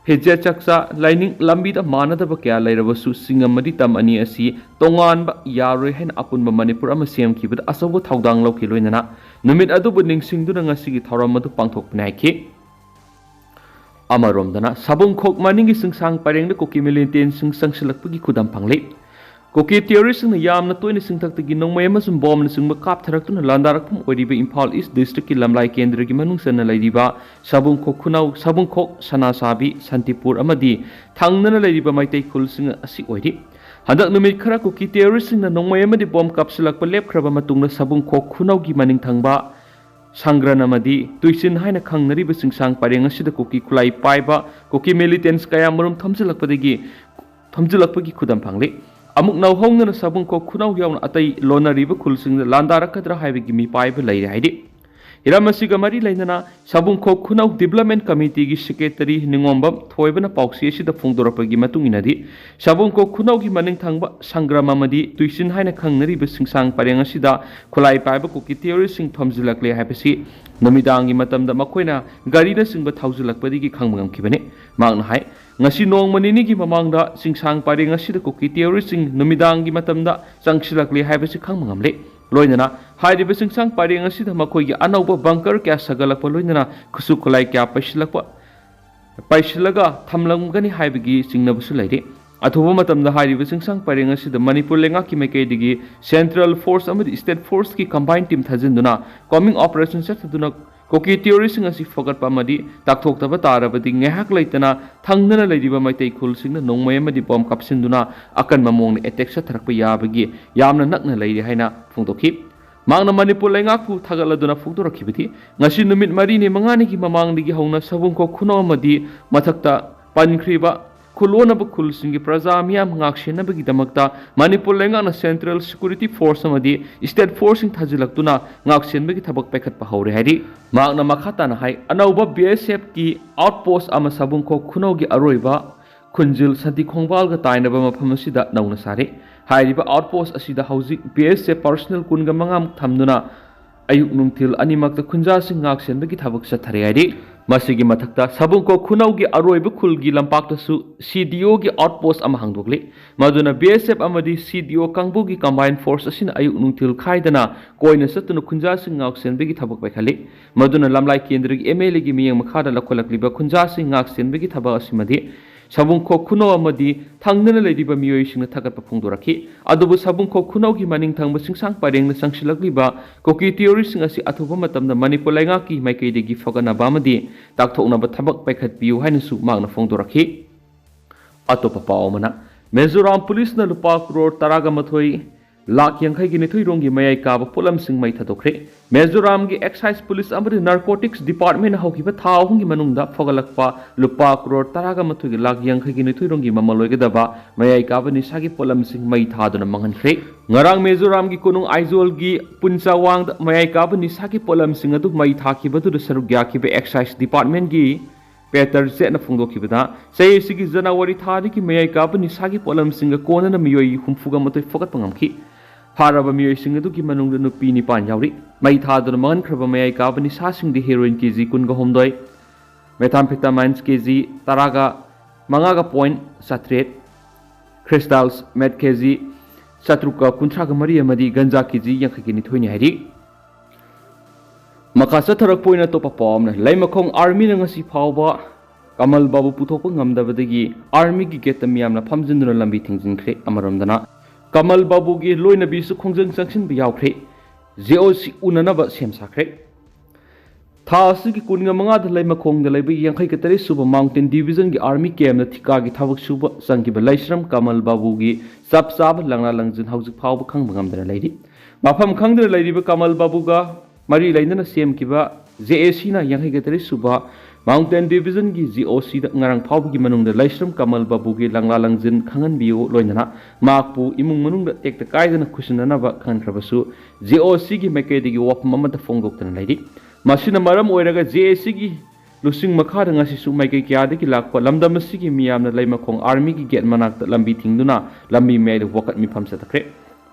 ꯐꯤꯖꯦꯠ ꯆꯥꯛꯆꯥ, ꯂꯥꯏꯅꯤꯡ ꯂꯝꯕꯤꯗ ꯃꯥꯟꯅꯗꯕ ꯀꯌꯥ ꯂꯩꯔꯕꯁꯨ ꯆꯤꯡ ꯑꯃꯗꯤ ꯇꯝ ꯑꯅꯤ ꯑꯁꯤ ꯇꯣꯉꯥꯟꯕ ꯌꯥꯔꯣꯏ ꯍꯥꯏꯅ ꯑꯄꯨꯟꯕ ꯃꯅꯤꯄꯨꯔ ꯑꯃ ꯁꯦꯝꯈꯤꯕꯗ ꯑꯆꯧꯕ ꯊꯧꯗꯥꯡ ꯂꯧꯈꯤ꯫ ꯂꯣꯏꯅꯅ ꯅꯨꯃꯤꯠ ꯑꯗꯨꯕꯨ ꯅꯤꯡꯁꯤꯡꯗꯨꯅ ꯉꯁꯤꯒꯤ ꯊꯧꯔꯝ ꯑꯗꯨ ꯄꯥꯡꯊꯣꯛꯄꯅꯤ ꯍꯥꯏꯈꯤ꯫ ꯑꯃꯔꯣꯝꯗꯅ ꯁꯥꯕꯨꯡꯈꯣꯛ ꯃꯅꯤꯡꯒꯤ ꯆꯤꯡꯁꯥꯡ ꯄꯔꯦꯡꯗ ꯀꯨꯀꯤ ꯃꯤꯂꯤꯇꯦꯟꯁꯤꯡ ꯆꯪꯁꯤꯜꯂꯛꯄꯒꯤ ꯈꯨꯗꯝ ꯐꯪꯂꯤ꯫ ꯀꯨꯀꯤ ꯇꯦꯔꯣꯔꯤꯁꯁꯤꯡꯅ ꯌꯥꯝꯅ ꯇꯣꯏꯅ ꯆꯤꯡꯊꯛꯇꯒꯤ ꯅꯣꯡꯃꯩ ꯑꯃꯁꯨꯡ ꯕꯣꯝꯅꯆꯤꯡꯕ ꯀꯥꯞꯊꯔꯛꯇꯨꯅ ꯂꯥꯟꯗꯥꯔꯛꯐꯝ ꯑꯣꯏꯔꯤꯕ ꯏꯝꯐꯥꯜ ꯏꯁ ꯗꯤꯁꯇ꯭ꯔꯤꯛꯀꯤ ꯂꯝꯂꯥꯏ ꯀꯦꯟꯗ꯭ꯔꯒꯤ ꯃꯅꯨꯡ ꯆꯟꯅ ꯂꯩꯔꯤꯕ ꯁꯥꯕꯨꯡꯈꯣꯛ ꯈꯨꯅꯧ, ꯁꯥꯕꯨꯡꯈꯣꯛ, ꯁꯅꯥꯁꯥꯕꯤ, ꯁꯥꯟꯇꯤꯄꯨꯔ ꯑꯃꯗꯤ ꯊꯪꯅꯅ ꯂꯩꯔꯤꯕ ꯃꯩꯇꯩ ꯈꯨꯜꯁꯤꯡ ꯑꯁꯤ ꯑꯣꯏꯔꯤ꯫ ꯍꯟꯗꯛ ꯅꯨꯃꯤꯠ ꯈꯔ ꯀꯨꯀꯤ ꯇꯦꯔꯣꯔꯤꯁꯁꯤꯡꯅ ꯅꯣꯡꯃꯩ ꯑꯃꯗꯤ ꯕꯣꯝ ꯀꯥꯞꯁꯤꯜꯂꯛꯄ ꯂꯦꯞꯈ꯭ꯔꯕ ꯃꯇꯨꯡꯗ ꯁꯥꯕꯨꯡꯈꯣꯛ ꯈꯨꯅꯧꯒꯤ ꯃꯅꯤꯡ ꯊꯪꯕ ꯁꯪꯒ꯭ꯔꯟ ꯑꯃꯗꯤ ꯇꯨꯏꯆꯤꯟ ꯍꯥꯏꯅ ꯈꯪꯅꯔꯤꯕ ꯆꯤꯡꯁꯥꯡ ꯄꯔꯦꯡ ꯑꯁꯤꯗ ꯀꯨꯀꯤ ꯈꯨꯠꯂꯥꯏ ꯄꯥꯏꯕ ꯀꯨꯀꯤ ꯃꯤꯂꯤꯇꯦꯟꯁ ꯀꯌꯥꯃꯔꯨꯝ ꯊꯝꯖꯤꯜꯂꯛꯄꯗꯒꯤ, ꯊꯝꯖꯤꯜꯂꯛꯄꯒꯤ ꯈꯨꯗꯝ ꯐꯪꯂꯤ꯫ ꯑꯃꯨꯛ ꯅꯧꯍꯧꯅꯅ ꯁꯥꯕꯨꯡꯈꯣꯛ ꯈꯨꯅꯧ ꯌꯥꯎꯅ ꯑꯇꯩ ꯂꯣꯟꯅꯔꯤꯕ ꯈꯨꯜꯁꯤꯡꯗ ꯂꯥꯟꯗꯥꯔꯛꯀꯗ꯭ꯔꯥ ꯍꯥꯏꯕꯒꯤ ꯃꯤꯄꯥꯏꯕ ꯂꯩꯔꯦ ꯍꯥꯏꯔꯤ꯫ ꯍꯤꯔꯝ ꯑꯁꯤꯒ ꯃꯔꯤ ꯂꯩꯅꯅ ꯁꯥꯕꯨꯡꯈꯣꯛ ꯈꯨꯅꯧ ꯗꯤꯕꯂꯞꯃꯦꯟ ꯀꯃꯤꯇꯤꯒꯤ ꯁꯦꯀ꯭ꯔꯦꯇꯔꯤ ꯅꯤꯉꯣꯝꯕꯝ ꯊꯣꯏꯕꯅ ꯄꯥꯎꯆꯦ ꯑꯁꯤꯗ ꯐꯣꯡꯗꯣꯔꯛꯄꯒꯤ ꯃꯇꯨꯡ ꯏꯟꯅꯗꯤ, ꯁꯥꯕꯨꯡꯈꯣꯛ ꯈꯨꯅꯧꯒꯤ ꯃꯅꯤꯡ ꯊꯪꯕ ꯁꯪꯒ꯭ꯔꯥꯝ ꯑꯃꯗꯤ ꯇꯨꯏꯆꯤꯟ ꯍꯥꯏꯅ ꯈꯪꯅꯔꯤꯕ ꯆꯤꯡꯁꯥꯡ ꯄꯔꯦꯡ ꯑꯁꯤꯗ ꯈꯨꯠꯂꯥꯏ ꯄꯥꯏꯕ ꯀꯨꯀꯤ ꯇꯦꯔꯣꯔꯤꯁꯁꯤꯡ ꯊꯣꯝꯖꯤꯜꯂꯛꯂꯦ ꯍꯥꯏꯕꯁꯤ ꯅꯨꯃꯤꯗꯥꯡꯒꯤ ꯃꯇꯝꯗ ꯃꯈꯣꯏꯅ ꯒꯥꯔꯤꯅꯆꯤꯡꯕ ꯊꯧꯖꯤꯜꯂꯛꯄꯗꯒꯤ ꯈꯪꯕ ꯉꯝꯈꯤꯕꯅꯤ꯫ ꯃꯍꯥꯛꯅ ꯍꯥꯏ, ꯉꯁꯤ ꯅꯣꯡꯃ ꯅꯤꯅꯤꯒꯤ ꯃꯃꯥꯡꯗ ꯆꯤꯡꯁꯥꯡ ꯄꯔꯦꯡ ꯑꯁꯤꯗ ꯀꯨꯀꯤ ꯇꯦꯔꯣꯔꯤꯁꯁꯤꯡ ꯅꯨꯃꯤꯗꯥꯡꯒꯤ ꯃꯇꯝꯗ ꯆꯪꯁꯤꯜꯂꯛꯂꯦ ꯍꯥꯏꯕꯁꯤ ꯈꯪꯕ ꯉꯝꯂꯦ꯫ ꯂꯣꯏꯅꯅ ꯍꯥꯏꯔꯤꯕ ꯆꯤꯡꯁꯥꯡ ꯄꯔꯦꯡ ꯑꯁꯤꯗ ꯃꯈꯣꯏꯒꯤ ꯑꯅꯧꯕ ꯕꯪꯀꯔ ꯀꯌꯥ ꯁꯥꯒꯠꯂꯛꯄ, ꯂꯣꯏꯅꯅ ꯈꯨꯠꯁꯨ ꯈꯨꯠꯂꯥꯏ ꯀꯌꯥ ꯄꯩꯁꯤꯜꯂꯛꯄ, ꯄꯩꯁꯤꯜꯂꯒ ꯊꯝꯂꯝꯒꯅꯤ ꯍꯥꯏꯕꯒꯤ ꯆꯤꯡꯅꯕꯁꯨ ꯂꯩꯔꯤ꯫ ꯑꯊꯨꯕ ꯃꯇꯝꯗ ꯍꯥꯏꯔꯤꯕ ꯆꯤꯡꯁꯥꯡ ꯄꯔꯦꯡ ꯑꯁꯤꯗ ꯃꯅꯤꯄꯨꯔ ꯂꯩꯉꯥꯛꯀꯤ ꯃꯥꯏꯀꯩꯗꯒꯤ ꯁꯦꯟꯇ꯭ꯔꯦꯜ ꯐꯣꯔꯁ ꯑꯃꯗꯤ ꯁ꯭ꯇꯦꯠ ꯐꯣꯔꯁꯀꯤ ꯀꯝꯕꯥꯏꯟ ꯇꯤꯝ ꯊꯥꯖꯤꯟꯗꯨꯅ ꯀꯣꯝꯕꯤꯡ ꯑꯣꯄꯔꯦꯁꯟ ꯆꯠꯊꯗꯨꯅ ꯀꯨꯀꯤ ꯇꯦꯔꯣꯔꯤꯁꯁꯤꯡ ꯑꯁꯤ ꯐꯒꯠꯄ ꯑꯃꯗꯤ ꯇꯥꯛꯊꯣꯛꯇꯕ ꯇꯥꯔꯕꯗꯤ ꯉꯥꯏꯍꯥꯛ ꯂꯩꯇꯅ ꯊꯪꯅꯅ ꯂꯩꯔꯤꯕ ꯃꯩꯇꯩ ꯈꯨꯜꯁꯤꯡꯅ ꯅꯣꯡꯃꯩ ꯑꯃꯗꯤ ꯕꯣꯝ ꯀꯥꯞꯁꯤꯟꯗꯨꯅ ꯑꯀꯟꯕ ꯃꯑꯣꯡꯗ ꯑꯦꯇꯦꯛ ꯆꯠꯊꯔꯛꯄ ꯌꯥꯕꯒꯤ ꯌꯥꯝꯅ ꯅꯛꯅ ꯂꯩꯔꯦ ꯍꯥꯏꯅ ꯐꯣꯡꯗꯣꯛꯈꯤ꯫ ꯃꯍꯥꯛꯅ ꯃꯅꯤꯄꯨꯔ ꯂꯩꯉꯥꯛꯄꯨ ꯊꯥꯒꯠꯂꯗꯨꯅ ꯐꯣꯡꯗꯣꯔꯛꯈꯤꯕꯗꯤ, ꯉꯁꯤ ꯅꯨꯃꯤꯠ ꯃꯔꯤꯅꯤ ꯃꯉꯥꯅꯤꯒꯤ ꯃꯃꯥꯡꯗꯒꯤ ꯍꯧꯅ ꯁꯥꯕꯨꯡꯈꯣꯛ ꯈꯨꯅꯧ ꯑꯃꯗꯤ ꯃꯊꯛꯇ ꯄꯟꯈ꯭ꯔꯤꯕ ꯈꯨꯜꯂꯣꯟꯅꯕ ꯈꯨꯜꯁꯤꯡꯒꯤ ꯄ꯭ꯔꯖꯥ ꯃꯤꯌꯥꯝ ꯉꯥꯛꯁꯦꯟꯅꯕꯒꯤꯗꯃꯛꯇ ꯃꯅꯤꯄꯨꯔ ꯂꯩꯉꯥꯛꯅ ꯁꯦꯟꯇ꯭ꯔꯦꯜ ꯁꯦꯀ꯭ꯌꯨꯔꯤꯇꯤ ꯐꯣꯔꯁ ꯑꯃꯗꯤ ꯁ꯭ꯇꯦꯠ ꯐꯣꯔꯁꯁꯤꯡ ꯊꯥꯖꯤꯜꯂꯛꯇꯨꯅ ꯉꯥꯛꯁꯦꯟꯕꯒꯤ ꯊꯕꯛ ꯄꯥꯏꯈꯠꯄ ꯍꯧꯔꯦ ꯍꯥꯏꯔꯤ꯫ ꯃꯍꯥꯛꯅ ꯃꯈꯥ ꯇꯥꯅ ꯍꯥꯏ, ꯑꯅꯧꯕ ꯕꯤ ꯑꯦꯁ ꯑꯦꯐꯀꯤ ꯑꯥꯎꯠꯄꯣꯁ ꯑꯃ ꯁꯥꯕꯨꯡꯈꯣꯛ ꯈꯨꯅꯧꯒꯤ ꯑꯔꯣꯏꯕ ꯈꯨꯟꯖꯤꯜ ꯁꯟꯇꯤ ꯈꯣꯡꯕꯥꯜꯒ ꯇꯥꯏꯅꯕ ꯃꯐꯝ ꯑꯁꯤꯗ ꯅꯧꯅ ꯁꯥꯔꯤ꯫ ꯍꯥꯏꯔꯤꯕ ꯑꯥꯎꯠꯄꯣꯁ ꯑꯁꯤꯗ ꯍꯧꯖꯤꯛ ꯕꯤ ꯑꯦꯁ ꯑꯦꯐ ꯄꯥꯔꯁꯣꯅꯦꯜ ꯀꯨꯟꯒ ꯃꯉꯥꯃꯨꯛ ꯊꯝꯗꯨꯅ ꯑꯌꯨꯛ ꯅꯨꯡꯊꯤꯜ ꯑꯅꯤꯃꯛꯇ ꯈꯨꯟꯖꯥꯁꯤꯡ ꯉꯥꯛ ꯁꯦꯟꯕꯒꯤ ꯊꯕꯛ ꯆꯠꯊꯔꯤ ꯍꯥꯏꯔꯤ꯫ ꯃꯁꯤꯒꯤ ꯃꯊꯛꯇ ꯁꯕꯨꯡꯈꯣꯛ ꯈꯨꯅꯧꯒꯤ ꯑꯔꯣꯏꯕ ꯈꯨꯜꯒꯤ ꯂꯝꯄꯥꯛꯇꯁꯨ CDOꯒꯤ outpost ꯑꯃ ꯍꯥꯡꯗꯣꯛꯂꯤ꯫ ꯃꯗꯨꯅ BSF ꯑꯃꯗꯤ CDO ꯀꯥꯡꯕꯨꯒꯤ combined force ꯑꯁꯤꯅ ꯑꯌꯨꯛ ꯅꯨꯡꯊꯤꯜ ꯈꯥꯏꯗꯅ ꯀꯣꯏꯅ ꯆꯠꯇꯨꯅ ꯈꯨꯟꯖꯥꯁꯤꯡ ꯉꯥꯛ ꯁꯦꯟꯕꯒꯤ ꯊꯕꯛ ꯄꯥꯏꯈꯠꯂꯤ꯫ ꯃꯗꯨꯅ ꯂꯝꯂꯥꯏ ꯀꯦꯟꯗ꯭ꯔꯒꯤ MLAꯒꯤ ꯃꯤꯠꯌꯦꯡ ꯃꯈꯥꯗ ꯂꯧꯈꯠꯂꯛꯂꯤꯕ ꯈꯨꯟꯖꯥꯁꯤꯡ ꯉꯥꯛ ꯁꯦꯟꯕꯒꯤ ꯊꯕꯛ ꯑꯁꯤꯃꯗꯤ ꯁꯕꯨꯡꯈꯣꯛ ꯈꯨꯅꯧ ꯑꯃꯗꯤ ꯊꯪꯅꯅ ꯂꯩꯔꯤꯕ ꯃꯤꯑꯣꯏꯁꯤꯡꯅ ꯊꯥꯒꯠꯄ ꯐꯣꯡꯗꯣꯔꯛꯈꯤ꯫ ꯑꯗꯨꯕꯨ ꯁꯕꯨꯡꯈꯣꯛ ꯈꯨꯅꯧꯒꯤ ꯃꯅꯤꯡ ꯊꯪꯕ ꯆꯤꯡꯁꯥꯡ ꯄꯔꯦꯡꯗ ꯆꯪꯁꯤꯜꯂꯛꯂꯤꯕ ꯀꯨꯀꯤ ꯇꯤꯑꯣꯔꯤꯁꯤꯡ ꯑꯁꯤ ꯑꯊꯨꯕ ꯃꯇꯝꯗ ꯃꯅꯤꯄꯨꯔ ꯂꯩꯉꯥꯛꯀꯤ ꯃꯥꯏꯀꯩꯗꯒꯤ ꯐꯒꯠꯅꯕ ꯑꯃꯗꯤ ꯇꯥꯛꯊꯣꯛꯅꯕ ꯊꯕꯛ ꯄꯥꯏꯈꯠꯄꯤꯌꯨ ꯍꯥꯏꯅꯁꯨ ꯃꯍꯥꯛꯅ ꯐꯣꯡꯗꯣꯔꯛꯈꯤ꯫ ꯑꯇꯣꯞꯄ ꯄꯥꯎ ꯑꯃꯅ, ꯃꯤꯖꯣꯔꯥꯝ ꯄꯨꯂꯤꯁꯅ ꯂꯨꯄꯥ ꯀ꯭ꯔꯣꯔ ꯇꯔꯥꯒ ꯃꯥꯊꯣꯏ ꯂꯥꯈ ꯌꯥꯡꯈꯩꯒꯤ ꯅꯤꯊꯣꯏꯔꯣꯝꯒꯤ ꯃꯌꯥꯏ ꯀꯥꯕ ꯄꯣꯠꯂꯝꯁꯤꯡ ꯃꯩ ꯊꯥꯗꯣꯛꯈ꯭ꯔꯦ꯫ ꯃꯤꯖꯣꯔꯥꯝꯒꯤ excise ꯄꯨꯂꯤꯁ ꯑꯃꯗꯤ narcotics departmentꯅ ꯍꯧꯈꯤꯕ ꯊꯥ ꯑꯍꯨꯝꯒꯤ ꯃꯅꯨꯡꯗ ꯐꯒꯠꯂꯛꯄ ꯂꯨꯄꯥ ꯀ꯭ꯔꯣꯔ ꯇꯔꯥꯒ ꯃꯥꯊꯣꯏꯒꯤ ꯂꯥꯈ ꯌꯥꯡꯈꯩꯒꯤ ꯅꯤꯊꯣꯏꯔꯣꯝꯒꯤ ꯃꯃꯜ ꯑꯣꯏꯒꯗꯕ ꯃꯌꯥꯏ ꯀꯥꯕ ꯅꯤꯁꯥꯒꯤ ꯄꯣꯠꯂꯝꯁꯤꯡ ꯃꯩ ꯊꯥꯗꯨꯅ ꯃꯥꯡꯍꯟꯈ꯭ꯔꯦ꯫ ꯉꯔꯥꯡ ꯃꯤꯖꯣꯔꯥꯝꯒꯤ ꯀꯣꯅꯨꯡ ꯑꯥꯏꯖꯣꯜꯒꯤ ꯄꯨꯟꯆꯥꯋꯥꯡꯗ ꯃꯌꯥꯏ ꯀꯥꯕ ꯅꯤꯁꯥꯒꯤ ꯄꯣꯠꯂꯝꯁꯤꯡ ꯑꯗꯨ ꯃꯩ ꯊꯥꯈꯤꯕꯗꯨꯗ ꯁꯔꯨꯛ ꯌꯥꯈꯤꯕ excise departmentꯀꯤ ꯄꯦꯇꯔ ꯖꯦꯠꯅ ꯐꯣꯡꯗꯣꯛꯈꯤꯕꯗ, ꯆꯍꯤ ꯑꯁꯤꯒꯤ ꯖꯅꯋꯥꯔꯤ ꯊꯥꯗꯒꯤ ꯃꯌꯥꯏ ꯀꯥꯕ ꯅꯤꯁꯥꯒꯤ ꯄꯣꯠꯂꯝꯁꯤꯡꯒ ꯀꯣꯟꯅꯅ ꯃꯤꯑꯣꯏ ꯍꯨꯝꯐꯨꯒ ꯃꯥꯊꯣꯏ ꯐꯒꯠꯄ ꯉꯝꯈꯤ꯫ ꯐꯥꯔꯕ ꯃꯤꯑꯣꯏꯁꯤꯡ ꯑꯗꯨꯒꯤ ꯃꯅꯨꯡꯗ ꯅꯨꯄꯤ ꯅꯤꯄꯥꯟ ꯌꯥꯎꯔꯤ꯫ ꯃꯩ ꯊꯥꯗꯨꯅ ꯃꯥꯡꯍꯟꯈ꯭ꯔꯕ ꯃꯌꯥꯏ ꯀꯥꯕ ꯅꯤꯁꯥꯁꯤꯡꯗꯤ heroin KG ꯀꯨꯟꯒ ꯍꯨꯝꯗꯣꯏ, methamphetamines KG ꯇꯔꯥꯒ ꯃꯉꯥꯒ point ꯆꯥꯇ꯭ꯔꯦꯠ, crystals meth KG ꯆꯥꯇ꯭ꯔꯨꯛꯀ ꯀꯨꯟꯊ꯭ꯔꯥꯒ ꯃꯔꯤ ꯑꯃꯗꯤ ꯒꯟꯖꯥ KG ꯌꯥꯡꯈꯩꯒ ꯅꯤꯊꯣꯏꯅꯤ ꯍꯥꯏꯔꯤ꯫ ꯃꯈꯥ ꯆꯠꯊꯔꯛꯄ ꯑꯣꯏꯅ ꯑꯇꯣꯞꯄ ꯄꯥꯎ ꯑꯃꯅ, ꯂꯩꯃꯈꯣꯡ armyꯅ ꯉꯁꯤ ꯐꯥꯎꯕ ꯀꯃꯜ ꯕꯥꯕꯨ ꯄꯨꯊꯣꯛꯄ ꯉꯝꯗꯕꯗꯒꯤ armyꯒꯤ gateꯇ ꯃꯤꯌꯥꯝꯅ ꯐꯝꯖꯤꯟꯗꯨꯅ ꯂꯝꯕꯤ ꯊꯤꯡꯖꯤꯟꯈ꯭ꯔꯦ꯫ ꯑꯃꯔꯣꯝꯗꯅ, ꯀꯃꯜ ꯕꯥꯕꯨꯒꯤ ꯂꯣꯏꯅꯕꯤꯁꯨ ꯈꯣꯡꯖꯪ ꯆꯪꯁꯤꯟꯕ ꯌꯥꯎꯈ꯭ꯔꯦ꯫ JOC ꯎꯅꯅꯕ ꯁꯦꯝ ꯁꯥꯈ꯭ꯔꯦ꯫ ꯊꯥ ꯑꯁꯤꯒꯤ ꯀꯨꯟꯒ ꯃꯉꯥꯗ ꯂꯩꯃꯈꯣꯡꯗ ꯂꯩꯕ ꯌꯥꯡꯈꯩꯒ ꯇꯔꯦꯠ ꯁꯨꯕ mountain divisionꯒꯤ army campꯇ ꯊꯤꯀꯥꯒꯤ ꯊꯕꯛ ꯁꯨꯕ ꯆꯪꯈꯤꯕ ꯂꯩꯁ꯭ꯔꯝ ꯀꯃꯜ ꯕꯥꯕꯨꯒꯤ ꯆꯞ ꯆꯥꯕ ꯂꯪꯂꯥ ꯂꯪꯖꯤꯟ ꯍꯧꯖꯤꯛ ꯐꯥꯎꯕ ꯈꯪꯕ ꯉꯝꯗꯅ ꯂꯩꯔꯤ꯫ ꯃꯐꯝ ꯈꯪꯗꯅ ꯂꯩꯔꯤꯕ ꯀꯃꯜ ꯕꯥꯕꯨꯒ ꯃꯔꯤ ꯂꯩꯅꯅ ꯁꯦꯝꯈꯤꯕ JACꯅ ꯌꯥꯡꯈꯩꯒ ꯇꯔꯦꯠ ꯁꯨꯕ mountain divisionꯒꯤ JOCꯗ ꯉꯔꯥꯡ ꯐꯥꯎꯕꯒꯤ ꯃꯅꯨꯡꯗ ꯂꯩꯁ꯭ꯔꯝ ꯀꯃꯜ ꯕꯥꯕꯨꯒꯤ ꯂꯪꯂꯥ ꯂꯪꯖꯤꯟ ꯈꯪꯍꯟꯕꯤꯌꯨ, ꯂꯣꯏꯅꯅ ꯃꯍꯥꯛꯄꯨ ꯏꯃꯨꯡ ꯃꯅꯨꯡꯗ ꯇꯦꯛꯇ ꯀꯥꯏꯗꯅ ꯈꯨꯠꯁꯤꯟꯅꯅꯕ ꯈꯪꯍꯟꯈ꯭ꯔꯕꯁꯨ, JOCꯒꯤ ꯃꯥꯏꯀꯩꯗꯒꯤ ꯋꯥꯐꯝ ꯑꯃꯠꯇ ꯐꯣꯡꯗꯣꯛꯇꯅ ꯂꯩꯔꯤ꯫ ꯃꯁꯤꯅ ꯃꯔꯝ ꯑꯣꯏꯔꯒ JACꯒꯤ ꯂꯨꯆꯤꯡ ꯃꯈꯥꯗ ꯉꯁꯤꯁꯨ ꯃꯥꯏꯀꯩ ꯀꯌꯥꯗꯒꯤ ꯂꯥꯛꯄ ꯂꯝꯗꯝ ꯑꯁꯤꯒꯤ ꯃꯤꯌꯥꯝꯅ ꯂꯩꯃꯈꯣꯡ armyꯒꯤ gate ꯃꯅꯥꯛꯇ ꯂꯝꯕꯤ ꯊꯤꯡꯗꯨꯅ ꯂꯝꯕꯤ ꯃꯌꯥꯏꯗ ꯋꯥꯀꯠ ꯃꯤꯐꯝ ꯆꯠꯊꯈ꯭ꯔꯦ꯫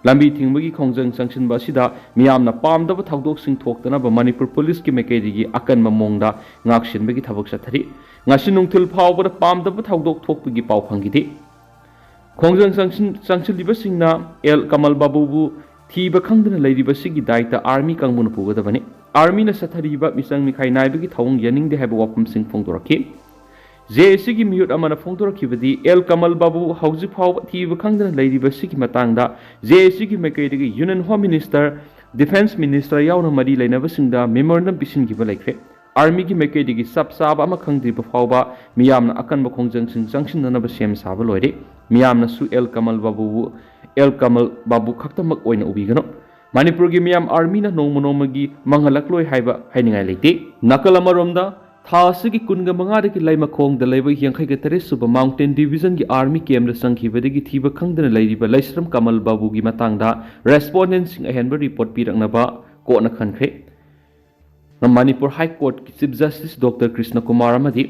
ꯂꯝꯕꯤ ꯊꯤꯡꯕꯒꯤ ꯈꯣꯡꯖꯪ ꯆꯪꯁꯤꯟꯕ ꯑꯁꯤꯗ ꯃꯤꯌꯥꯝꯅ ꯄꯥꯝꯗꯕ ꯊꯧꯗꯣꯛꯁꯤꯡ ꯊꯣꯛꯇꯅꯕ ꯃꯅꯤꯄꯨꯔ ꯄꯨꯂꯤꯁꯀꯤ ꯃꯥꯏꯀꯩꯗꯒꯤ ꯑꯀꯟꯕ ꯃꯑꯣꯡꯗ ꯉꯥꯛꯁꯦꯟꯕꯒꯤ ꯊꯕꯛ ꯆꯠꯊꯔꯤ꯫ ꯉꯁꯤ ꯅꯨꯡꯊꯤꯜ ꯐꯥꯎꯕꯗ ꯄꯥꯝꯗꯕ ꯊꯧꯗꯣꯛ ꯊꯣꯛꯄꯒꯤ ꯄꯥꯎ ꯐꯪꯈꯤꯗꯦ꯫ ꯈꯣꯡꯖꯪ ꯆꯪꯁꯤꯟ-, ꯆꯪꯁꯤꯜꯂꯤꯕꯁꯤꯡꯅ ꯑꯦꯜ ꯀꯃꯜ ꯕꯥꯕꯨꯕꯨ ꯊꯤꯕ ꯈꯪꯗꯅ ꯂꯩꯔꯤꯕꯁꯤꯒꯤ ꯗꯥꯏꯇ ꯑꯥꯔꯃꯤ ꯀꯥꯡꯕꯨꯅ ꯄꯨꯒꯗꯕꯅꯤ꯫ ꯑꯥꯔꯃꯤꯅ ꯆꯠꯊꯔꯤꯕ ꯃꯤꯆꯪ ꯃꯤꯈꯥꯏ ꯅꯥꯏꯕꯒꯤ ꯊꯧꯑꯣꯡ ꯌꯥꯅꯤꯡꯗꯦ ꯍꯥꯏꯕ ꯋꯥꯐꯝꯁꯤꯡ ꯐꯣꯡꯗꯣꯔꯛꯈꯤ꯫ ꯖꯦ ꯑꯦ ꯁꯤꯒꯤ ꯃꯤꯍꯨꯠ ꯑꯃꯅ ꯐꯣꯡꯗꯣꯔꯛꯈꯤꯕꯗꯤ, ꯑꯦꯜ ꯀꯃꯜ ꯕꯥꯕꯨ ꯍꯧꯖꯤꯛ ꯐꯥꯎꯕ ꯊꯤꯕ ꯈꯪꯗꯅ ꯂꯩꯔꯤꯕꯁꯤꯒꯤ ꯃꯇꯥꯡꯗ ꯖꯦ ꯑꯦ ꯁꯤꯒꯤ ꯃꯥꯏꯀꯩꯗꯒꯤ union home minister, defence minister ꯌꯥꯎꯅ ꯃꯔꯤ ꯂꯩꯅꯕꯁꯤꯡꯗ ꯃꯦꯃꯣꯔꯦꯟꯗꯝ ꯄꯤꯁꯤꯟꯈꯤꯕ ꯂꯩꯈ꯭ꯔꯦ꯫ ꯑꯥꯔꯃꯤꯒꯤ ꯃꯥꯏꯀꯩꯗꯒꯤ ꯆꯞ ꯆꯥꯕ ꯑꯃ ꯈꯪꯗ꯭ꯔꯤꯕ ꯐꯥꯎꯕ ꯃꯤꯌꯥꯝꯅ ꯑꯀꯟꯕ ꯈꯣꯡꯖꯪꯁꯤꯡ ꯆꯪꯁꯤꯟꯅꯅꯕ ꯁꯦꯝ ꯁꯥꯕ ꯂꯣꯏꯔꯦ꯫ ꯃꯤꯌꯥꯝꯅꯁꯨ ꯑꯦꯜ ꯀꯃꯜ ꯕꯥꯕꯨꯕꯨ ꯑꯦꯜ ꯀꯃꯜ ꯕꯥꯕꯨ ꯈꯛꯇꯃꯛ ꯑꯣꯏꯅ ꯎꯕꯤꯒꯅꯨ꯫ ꯃꯅꯤꯄꯨꯔꯒꯤ ꯃꯤꯌꯥꯝ ꯑꯥꯔꯃꯤꯅ ꯅꯣꯡꯃ ꯅꯣꯡꯃꯒꯤ ꯃꯥꯡꯍꯜꯂꯛꯂꯣꯏ ꯍꯥꯏꯕ ꯍꯥꯏꯅꯤꯡꯉꯥꯏ ꯂꯩꯇꯦ꯫ ꯅꯥꯀꯜ ꯑꯃꯔꯣꯝꯗ, ꯊꯥ ꯑꯁꯤꯒꯤ ꯀꯨꯟꯒ ꯃꯉꯥꯗꯒꯤ ꯂꯩꯃꯈꯣꯡꯗ ꯂꯩꯕ ꯌꯥꯡꯈꯩꯒ ꯇꯔꯦꯠ ꯁꯨꯕ ꯃꯥꯎꯟꯇꯦꯟ ꯗꯤꯕꯤꯖꯟꯒꯤ ꯑꯥꯔꯃꯤ ꯀꯦꯝꯗ ꯆꯪꯈꯤꯕꯗꯒꯤ ꯊꯤꯕ ꯈꯪꯗꯅ ꯂꯩꯔꯤꯕ ꯂꯩꯁ꯭ꯔꯝ ꯀꯃꯜ ꯕꯥꯕꯨꯒꯤ ꯃꯇꯥꯡꯗ ꯔꯦꯁꯄꯣꯟꯗꯦꯟꯁꯤꯡ ꯑꯍꯦꯟꯕ ꯔꯤꯄꯣꯔꯠ ꯄꯤꯔꯛꯅꯕ ꯀꯣꯔꯠꯅ ꯈꯟꯈ꯭ꯔꯦ꯫ ꯃꯅꯤꯄꯨꯔ ꯍꯥꯏ ꯀꯣꯔꯠꯀꯤ chief justice doctor Krishna Kumar ꯑꯃꯗꯤ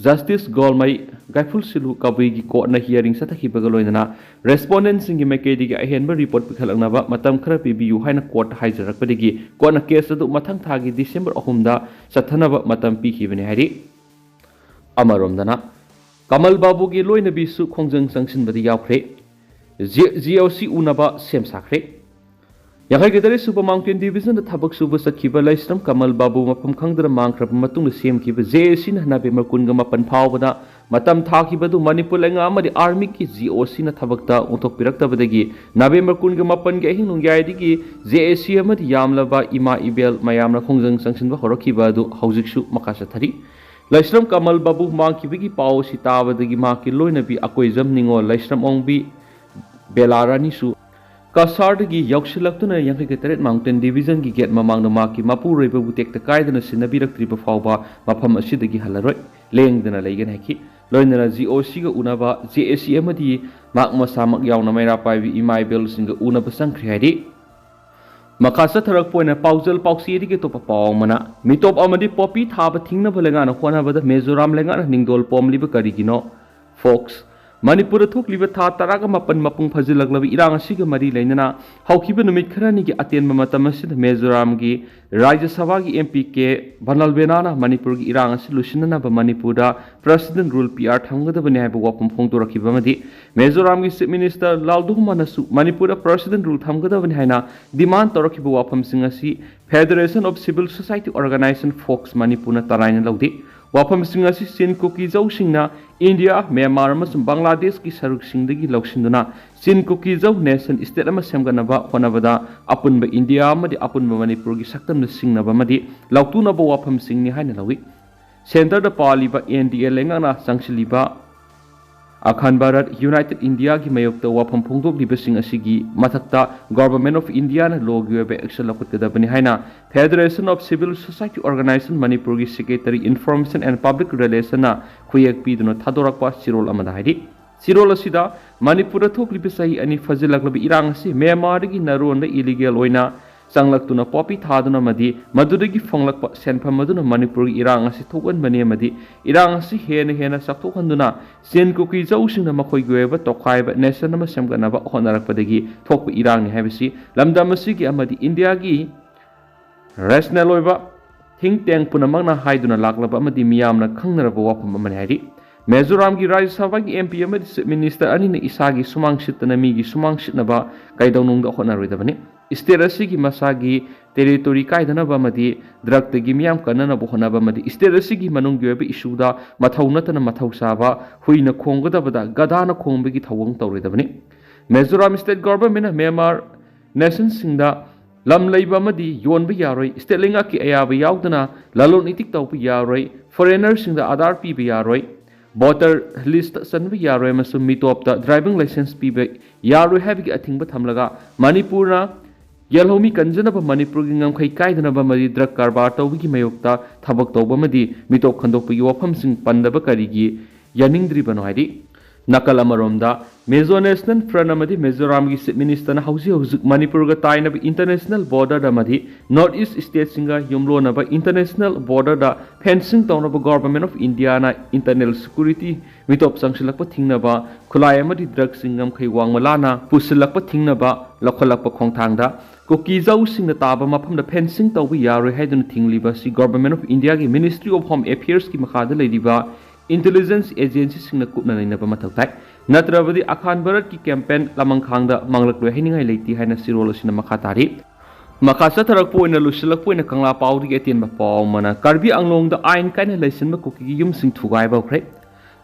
ꯖꯁꯇꯤꯁ ꯒꯣꯜꯃꯩ ꯒꯥꯏꯐꯨꯜ ꯁꯤꯂꯨ ꯀꯕꯨꯏꯒꯤ ꯀꯣꯔꯠꯅ ꯍꯤꯌꯥꯔꯤꯡ ꯆꯠꯊꯈꯤꯕꯒ ꯂꯣꯏꯅꯅ ꯔꯦꯁꯄꯣꯟꯗꯦꯟꯁꯤꯡꯒꯤ ꯃꯥꯏꯀꯩꯗꯒꯤ ꯑꯍꯦꯟꯕ ꯔꯤꯄꯣꯔꯠ ꯄꯤꯈꯠꯂꯛꯅꯕ ꯃꯇꯝ ꯈꯔ ꯄꯤꯕꯤꯌꯨ ꯍꯥꯏꯅ ꯀꯣꯔꯠꯇ ꯍꯥꯏꯖꯔꯛꯄꯗꯒꯤ ꯀꯣꯔꯠꯅ ꯀꯦꯁ ꯑꯗꯨ ꯃꯊꯪ ꯊꯥꯒꯤ ꯗꯤꯁꯦꯝꯕꯔ ꯑꯍꯨꯝꯗ ꯆꯠꯊꯅꯕ ꯃꯇꯝ ꯄꯤꯈꯤꯕꯅꯤ ꯍꯥꯏꯔꯤ꯫ ꯑꯃꯔꯣꯝꯗꯅ, ꯀꯃꯜ ꯕꯥꯕꯨꯒꯤ ꯂꯣꯏꯅꯕꯤꯁꯨ ꯈꯣꯡꯖꯪ ꯆꯪꯁꯤꯟꯕꯗ ꯌꯥꯎꯈ꯭ꯔꯦ꯫ ꯖꯤ-, ꯖꯤ ꯑꯣ ꯁꯤ ꯎꯅꯕ ꯁꯦꯝ ꯁꯥꯈ꯭ꯔꯦ꯫ ꯌꯥꯡꯈꯩꯒ ꯇꯔꯦꯠ ꯁꯨꯕ ꯃꯥꯎꯟꯇꯦꯟ ꯗꯤꯕꯤꯖꯟꯗ ꯊꯕꯛ ꯁꯨꯕ ꯆꯠꯈꯤꯕ ꯂꯩꯁ꯭ꯔꯝ ꯀꯃꯜ ꯕꯥꯕꯨ ꯃꯐꯝ ꯈꯪꯗꯅ ꯃꯥꯡꯈ꯭ꯔꯕ ꯃꯇꯨꯡꯗ ꯁꯦꯝꯈꯤꯕ ꯖꯦ ꯑꯦ ꯁꯤꯅ ꯅꯕꯦꯝꯕꯔ ꯀꯨꯟꯒ ꯃꯥꯄꯟ ꯐꯥꯎꯕꯗ ꯃꯇꯝ ꯊꯥꯈꯤꯕ ꯑꯗꯨ ꯃꯅꯤꯄꯨꯔ ꯂꯩꯉꯥꯛ ꯑꯃꯗꯤ ꯑꯥꯔꯃꯤꯒꯤ ꯖꯤ ꯑꯣ ꯁꯤꯅ ꯊꯕꯛꯇ ꯑꯣꯟꯊꯣꯛꯄꯤꯔꯛꯇꯕꯗꯒꯤ ꯅꯕꯦꯝꯕꯔ ꯀꯨꯟꯒ ꯃꯥꯄꯟꯒꯤ ꯑꯍꯤꯡ ꯅꯣꯡꯌꯥꯏꯗꯒꯤ ꯖꯦ ꯑꯦ ꯁꯤ ꯑꯃꯗꯤ ꯌꯥꯝꯂꯕ ꯏꯃꯥ ꯏꯕꯦꯜ ꯃꯌꯥꯝꯅ ꯈꯣꯡꯖꯪ ꯆꯪꯁꯤꯟꯕ ꯍꯧꯔꯛꯈꯤꯕ ꯑꯗꯨ ꯍꯧꯖꯤꯛꯁꯨ ꯃꯈꯥ ꯆꯠꯊꯔꯤ꯫ ꯂꯩꯁ꯭ꯔꯝ ꯀꯃꯜ ꯕꯥꯕꯨ ꯃꯥꯡꯈꯤꯕꯒꯤ ꯄꯥꯎ ꯑꯁꯤ ꯇꯥꯕꯗꯒꯤ ꯃꯍꯥꯛꯀꯤ ꯂꯣꯏꯅꯕꯤ ꯑꯀꯣꯏꯖꯝ ꯅꯤꯉꯣꯜ, ꯂꯩꯁ꯭ꯔꯝ ꯑꯣꯡꯕꯤ ꯕꯦꯂꯥ ꯔꯥꯅꯤꯁꯨ ꯀꯁꯥꯔꯗꯒꯤ ꯌꯧꯁꯤꯜꯂꯛꯇꯨꯅ ꯌꯥꯡꯈꯩꯒ ꯇꯔꯦꯠ ꯃꯥꯎꯟꯇꯦꯟ ꯗꯤꯕꯤꯖꯟꯒꯤ ꯒꯦꯠ ꯃꯃꯥꯡꯗ ꯃꯍꯥꯛꯀꯤ ꯃꯄꯨꯔꯣꯏꯕꯕꯨ ꯇꯦꯛꯇ ꯀꯥꯏꯗꯅ ꯁꯤꯟꯅꯕꯤꯔꯛꯇ꯭ꯔꯤꯕ ꯐꯥꯎꯕ ꯃꯐꯝ ꯑꯁꯤꯗꯒꯤ ꯍꯜꯂꯔꯣꯏ, ꯂꯦꯡꯗꯅ ꯂꯩꯒꯅꯤ ꯍꯥꯏꯈꯤ꯫ ꯂꯣꯏꯅꯅ ꯖꯤ ꯑꯣ ꯁꯤꯒ ꯎꯅꯕ, ꯖꯦ ꯑꯦ ꯁꯤ ꯑꯃꯗꯤ ꯃꯍꯥꯛ ꯃꯁꯥꯃꯛ ꯌꯥꯎꯅ ꯃꯩꯔꯥ ꯄꯥꯏꯕꯤ ꯏꯃꯥ ꯏꯕꯦꯜꯁꯤꯡꯒ ꯎꯅꯕ ꯆꯪꯈ꯭ꯔꯦ ꯍꯥꯏꯔꯤ꯫ ꯃꯈꯥ ꯆꯠꯊꯔꯛꯄ ꯑꯣꯏꯅ ꯄꯥꯎꯖꯦꯜ ꯄꯥꯎꯆꯦꯗꯒꯤ ꯑꯇꯣꯞꯄ ꯄꯥꯎ ꯑꯃꯅ, ꯃꯤꯇꯣꯞ ꯑꯃꯗꯤ ꯄꯣꯄꯤ ꯊꯥꯕ ꯊꯤꯡꯅꯕ ꯂꯩꯉꯥꯛꯅ ꯍꯣꯠꯅꯕꯗ ꯃꯤꯖꯣꯔꯥꯝ ꯂꯩꯉꯥꯛꯅ ꯅꯤꯡꯗꯣꯜ ꯄꯣꯝꯂꯤꯕ ꯀꯔꯤꯒꯤꯅꯣ? ꯐꯣꯛꯁ, ꯃꯅꯤꯄꯨꯔꯗ ꯊꯣꯛꯂꯤꯕ ꯊꯥ ꯇꯔꯥꯒ ꯃꯥꯄꯟ ꯃꯄꯨꯡ ꯐꯥꯖꯤꯜꯂꯛꯂꯕ ꯏꯔꯥꯡ ꯑꯁꯤꯒ ꯃꯔꯤ ꯂꯩꯅꯅ ꯍꯧꯈꯤꯕ ꯅꯨꯃꯤꯠ ꯈꯔꯅꯤꯒꯤ ꯑꯇꯦꯟꯕ ꯃꯇꯝ ꯑꯁꯤꯗ ꯃꯤꯖꯣꯔꯥꯝꯒꯤ ꯔꯥꯖ꯭ꯌ ꯁꯚꯥꯒꯤ M P K ꯕꯅꯜꯕꯦꯅꯥꯅ ꯃꯅꯤꯄꯨꯔꯒꯤ ꯏꯔꯥꯡ ꯑꯁꯤ ꯂꯣꯏꯁꯤꯟꯅꯅꯕ ꯃꯅꯤꯄꯨꯔꯗ President Rule P R ꯊꯝꯒꯗꯕꯅꯤ ꯍꯥꯏꯕ ꯋꯥꯐꯝ ꯐꯣꯡꯗꯣꯔꯛꯈꯤꯕ ꯑꯃꯗꯤ ꯃꯤꯖꯣꯔꯥꯝꯒꯤ Chief Minister ꯂꯥꯜꯗꯨꯍꯣꯃꯥꯅꯁꯨ ꯃꯅꯤꯄꯨꯔꯗ President Rule ꯊꯝꯒꯗꯕꯅꯤ ꯍꯥꯏꯅ demand ꯇꯧꯔꯛꯈꯤꯕ ꯋꯥꯐꯝꯁꯤꯡ ꯑꯁꯤ Federation of Civil Society Organization, fox, ꯃꯅꯤꯄꯨꯔꯅ ꯇꯔꯥꯏꯅ ꯂꯧꯗꯦ꯫ ꯋꯥꯐꯝꯁꯤꯡ ꯑꯁꯤ ꯆꯤꯟ ꯀꯨꯀꯤꯖꯧꯁꯤꯡꯅ ꯏꯟꯗꯤꯌꯥ, ꯃ꯭ꯌꯥꯟꯃꯥꯔ ꯑꯃꯁꯨꯡ ꯕꯪꯒ꯭ꯂꯥꯗꯦꯁꯀꯤ ꯁꯔꯨꯛꯁꯤꯡꯗꯒꯤ ꯂꯧꯁꯤꯟꯗꯨꯅ ꯆꯤꯟ ꯀꯨꯀꯤꯖꯧ nation state ꯑꯃ ꯁꯦꯝꯒꯠꯅꯕ ꯍꯣꯠꯅꯕꯗ ꯑꯄꯨꯟꯕ ꯏꯟꯗꯤꯌꯥ ꯑꯃꯗꯤ ꯑꯄꯨꯟꯕ ꯃꯅꯤꯄꯨꯔꯒꯤ ꯁꯛꯇꯝꯅ ꯁꯤꯡꯅꯕ ꯑꯃꯗꯤ ꯂꯥꯎꯇꯨꯅꯕ ꯋꯥꯐꯝꯁꯤꯡꯅꯤ ꯍꯥꯏꯅ ꯂꯧꯏ꯫ ꯁꯦꯟꯇꯔꯗ ꯄꯥꯜꯂꯤꯕ N D A ꯂꯩꯉꯥꯛꯅ ꯆꯪꯁꯤꯜꯂꯤꯕ ꯑꯈꯥꯟ ꯚꯥꯔꯠ, United India ꯒꯤ ꯃꯥꯌꯣꯛꯇ ꯋꯥꯐꯝ ꯐꯣꯡꯗꯣꯛꯂꯤꯕꯁꯤꯡ ꯑꯁꯤꯒꯤ ꯃꯊꯛꯇ Government of India ꯅ law ꯒꯤ ꯑꯣꯏꯕ action ꯂꯧꯈꯠꯀꯗꯕꯅꯤ ꯍꯥꯏꯅ Federation of Civil Society Organization ꯃꯅꯤꯄꯨꯔꯒꯤ Secretary Information and Public Relation ꯅ ꯈꯨꯌꯦꯛ ꯄꯤꯗꯨꯅ ꯊꯥꯗꯣꯔꯛꯄ ꯆꯦꯔꯣꯜ ꯑꯃꯗ ꯍꯥꯏꯔꯤ꯫ ꯆꯦꯔꯣꯜ ꯑꯁꯤꯗ ꯃꯅꯤꯄꯨꯔꯗ ꯊꯣꯛꯂꯤꯕ ꯆꯍꯤ ꯑꯅꯤ ꯐꯥꯖꯤꯜꯂꯛꯂꯕ ꯏꯔꯥꯡ ꯑꯁꯤ ꯃ꯭ꯌꯥꯟꯃꯥꯔꯗꯒꯤ ꯅꯥꯔꯣꯟꯗ illegal ꯑꯣꯏꯅ ꯆꯪꯂꯛꯇꯨꯅ poppy ꯊꯥꯗꯨꯅ ꯑꯃꯗꯤ ꯃꯗꯨꯗꯒꯤ ꯐꯪꯂꯛꯄ ꯁꯦꯟꯐꯝ ꯑꯗꯨꯅ ꯃꯅꯤꯄꯨꯔꯒꯤ ꯏꯔꯥꯡ ꯑꯁꯤ ꯊꯣꯛꯍꯟꯕꯅꯤ ꯑꯃꯗꯤ ꯏꯔꯥꯡ ꯑꯁꯤ ꯍꯦꯟꯅ ꯍꯦꯟꯅ ꯆꯥꯎꯊꯣꯛꯍꯟꯗꯨꯅ ꯆꯤꯟ ꯀꯨꯀꯤꯖꯧꯁꯤꯡꯅ ꯃꯈꯣꯏꯒꯤ ꯑꯣꯏꯕ ꯇꯣꯈꯥꯏꯕ nation ꯑꯃ ꯁꯦꯝꯒꯠꯅꯕ ꯍꯣꯠꯅꯔꯛꯄꯗꯒꯤ ꯊꯣꯛꯄ ꯏꯔꯥꯡꯅꯤ ꯍꯥꯏꯕꯁꯤ ꯂꯝꯗꯝ ꯑꯁꯤꯒꯤ ꯑꯃꯗꯤ ꯏꯟꯗꯤꯌꯥꯒꯤ rational ꯑꯣꯏꯕ think tank ꯄꯨꯝꯅꯃꯛꯅ ꯍꯥꯏꯗꯨꯅ ꯂꯥꯛꯂꯕ ꯑꯃꯗꯤ ꯃꯤꯌꯥꯝꯅ ꯈꯪꯅꯔꯕ ꯋꯥꯐꯝ ꯑꯃꯅꯤ ꯍꯥꯏꯔꯤ꯫ ꯃꯤꯖꯣꯔꯥꯝꯒꯤ ꯔꯥꯖ꯭ꯌ ꯁꯚꯥꯒꯤ M P ꯑꯃꯗꯤ Chief Minister ꯑꯅꯤꯅ ꯏꯁꯥꯒꯤ ꯁꯨꯃꯥꯡ ꯁꯤꯠꯇꯅ ꯃꯤꯒꯤ ꯁꯨꯃꯥꯡ ꯁꯤꯠꯅꯕ ꯀꯩꯗꯧꯅꯨꯡꯗ ꯍꯣꯠꯅꯔꯣꯏꯗꯕꯅꯤ꯫ State ꯑꯁꯤꯒꯤ ꯃꯁꯥꯒꯤ territory ꯀꯥꯏꯗꯅꯕ ꯑꯃꯗꯤ drug ꯇꯒꯤ ꯃꯤꯌꯥꯝ ꯀꯟꯅꯅꯕ ꯍꯣꯠꯅꯕ ꯑꯃꯗꯤ state ꯑꯁꯤꯒꯤ ꯃꯅꯨꯡꯒꯤ ꯑꯣꯏꯕ issue ꯗ ꯃꯊꯧ ꯅꯠꯇꯅ ꯃꯊꯧ ꯁꯥꯕ, ꯍꯨꯏꯅ ꯈꯣꯡꯒꯗꯕꯗ ꯒꯙꯥꯅ ꯈꯣꯡꯕꯒꯤ ꯊꯧꯑꯣꯡ ꯇꯧꯔꯣꯏꯗꯕꯅꯤ꯫ ꯃꯤꯖꯣꯔꯥꯝ state government ꯅ ꯃ꯭ꯌꯥꯟꯃꯥꯔ nation ꯁꯤꯡꯗ ꯂꯝ ꯂꯩꯕ ꯑꯃꯗꯤ ꯌꯣꯟꯕ ꯌꯥꯔꯣꯏ, state ꯂꯩꯉꯥꯛꯀꯤ ꯑꯌꯥꯕ ꯌꯥꯎꯗꯅ ꯂꯂꯣꯟ ꯏꯇꯤꯛ ꯇꯧꯕ ꯌꯥꯔꯣꯏ, foreigner ꯁꯤꯡꯗ Aadhaar ꯄꯤꯕ ꯌꯥꯔꯣꯏ, voter list ꯇ ꯆꯟꯕ ꯌꯥꯔꯣꯏ ꯑꯃꯁꯨꯡ ꯃꯤꯇꯣꯞꯇ driving licence ꯄꯤꯕ ꯌꯥꯔꯣꯏ ꯍꯥꯏꯕꯒꯤ ꯑꯊꯤꯡꯕ ꯊꯝꯂꯒ ꯃꯅꯤꯄꯨꯔꯅ ꯌꯦꯜꯍꯧꯃꯤ ꯀꯟꯖꯅꯕ, ꯃꯅꯤꯄꯨꯔꯒꯤ ꯉꯝꯈꯩ ꯀꯥꯏꯗꯅꯕ ꯑꯃꯗꯤ drug ꯀꯔꯕꯥꯔ ꯇꯧꯕꯒꯤ ꯃꯥꯌꯣꯛꯇ ꯊꯕꯛ ꯇꯧꯕ ꯑꯃꯗꯤ ꯃꯤꯇꯣꯞ ꯈꯟꯗꯣꯛꯄꯒꯤ ꯋꯥꯐꯝꯁꯤꯡ ꯄꯟꯗꯕ ꯀꯔꯤꯒꯤ ꯌꯥꯅꯤꯡꯗ꯭ꯔꯤꯕꯅꯣ ꯍꯥꯏꯔꯤ꯫ ꯅꯥꯀꯜ ꯑꯃꯔꯣꯝꯗ, ꯃꯤꯖꯣ ꯅꯦꯁꯅꯦꯜ ꯐ꯭ꯔꯟꯠ ꯑꯃꯗꯤ ꯃꯤꯖꯣꯔꯥꯝꯒꯤ ꯆꯤꯐ ꯃꯤꯅꯤꯁꯇꯔꯅ ꯍꯧꯖꯤꯛ ꯍꯧꯖꯤꯛ ꯃꯅꯤꯄꯨꯔꯒ ꯇꯥꯏꯅꯕ ꯏꯟꯇꯔꯅꯦꯁꯅꯦꯜ ꯕꯣꯔꯗꯔ ꯑꯃꯗꯤ ꯅꯣꯔꯠ ꯏꯁ ꯁ꯭ꯇꯦꯠꯁꯤꯡꯒ ꯌꯨꯝꯂꯣꯟꯅꯕ ꯏꯟꯇꯔꯅꯦꯁꯅꯦꯜ ꯕꯣꯔꯗꯔꯗ ꯐꯦꯟꯁꯤꯡ ꯇꯧꯅꯕ ꯒꯣꯔꯃꯦꯟ ꯑꯣꯐ ꯏꯟꯗꯤꯌꯥꯅ ꯏꯟꯇꯔꯅꯦꯜ ꯁꯦꯀ꯭ꯌꯨꯔꯤꯇꯤ ꯃꯤꯇꯣꯞ ꯆꯪꯁꯤꯜꯂꯛꯄ ꯊꯤꯡꯅꯕ ꯈꯨꯠꯂꯥꯏ ꯑꯃꯗꯤ ꯗ꯭ꯔꯒꯁꯤꯡ ꯉꯝꯈꯩ ꯋꯥꯡꯃ ꯂꯥꯟꯅ ꯄꯨꯁꯤꯜꯂꯛꯄ ꯊꯤꯡꯅꯕ ꯂꯧꯈꯠꯂꯛꯄ ꯈꯣꯡꯊꯥꯡꯗ ꯀꯨꯀꯤ ꯖꯧꯁꯤꯡꯅ ꯇꯥꯕ ꯃꯐꯝꯗ ꯐꯦꯟꯁꯤꯡ ꯇꯧꯕ ꯌꯥꯔꯣꯏ ꯍꯥꯏꯗꯨꯅ ꯊꯤꯡꯂꯤꯕ ꯑꯁꯤ ꯒꯣꯔꯃꯦꯟ ꯑꯣꯐ ꯏꯟꯗꯤꯌꯥꯒꯤ ꯃꯤꯅꯤꯁꯇ꯭ꯔꯤ ꯑꯣꯐ ꯍꯣꯝ ꯑꯦꯐꯤꯌꯔꯁꯀꯤ ꯃꯈꯥꯗ ꯂꯩꯔꯤꯕ ꯏꯟꯇꯦꯂꯤꯖꯦꯟꯁ ꯑꯦꯖꯦꯟꯁꯤꯁꯤꯡꯅ ꯀꯨꯞꯅ ꯅꯩꯅꯕ ꯃꯊꯧ ꯇꯥꯏ꯫ ꯅꯠꯇ꯭ꯔꯕꯗꯤ ꯑꯈꯥꯟ ꯚꯥꯔꯠꯀꯤ ꯀꯦꯝꯄꯦꯟ ꯂꯃꯪꯈꯥꯡꯗ ꯃꯥꯡꯂꯛꯂꯣꯏ ꯍꯥꯏꯅꯤꯡꯉꯥꯏ ꯂꯩꯇꯦ ꯍꯥꯏꯅ ꯆꯦꯔꯣꯜ ꯑꯁꯤꯅ ꯃꯈꯥ ꯇꯥꯔꯤ꯫ ꯃꯈꯥ ꯆꯠꯊꯔꯛꯄ ꯑꯣꯏꯅ ꯂꯣꯏꯁꯤꯜꯂꯛꯄ ꯑꯣꯏꯅ ꯀꯪꯂꯥ ꯄꯥꯎꯗꯒꯤ ꯑꯇꯦꯟꯕ ꯄꯥꯎ ꯑꯃꯅ, ꯀꯥꯔꯕꯤ ꯑꯪꯂꯣꯡꯗ ꯑꯥꯏꯟ ꯀꯥꯏꯅ ꯂꯩꯁꯤꯟꯕ ꯀꯨꯀꯤꯒꯤ ꯌꯨꯝꯁꯤꯡ ꯊꯨꯒꯥꯏꯕ ꯍꯧꯈ꯭ꯔꯦ꯫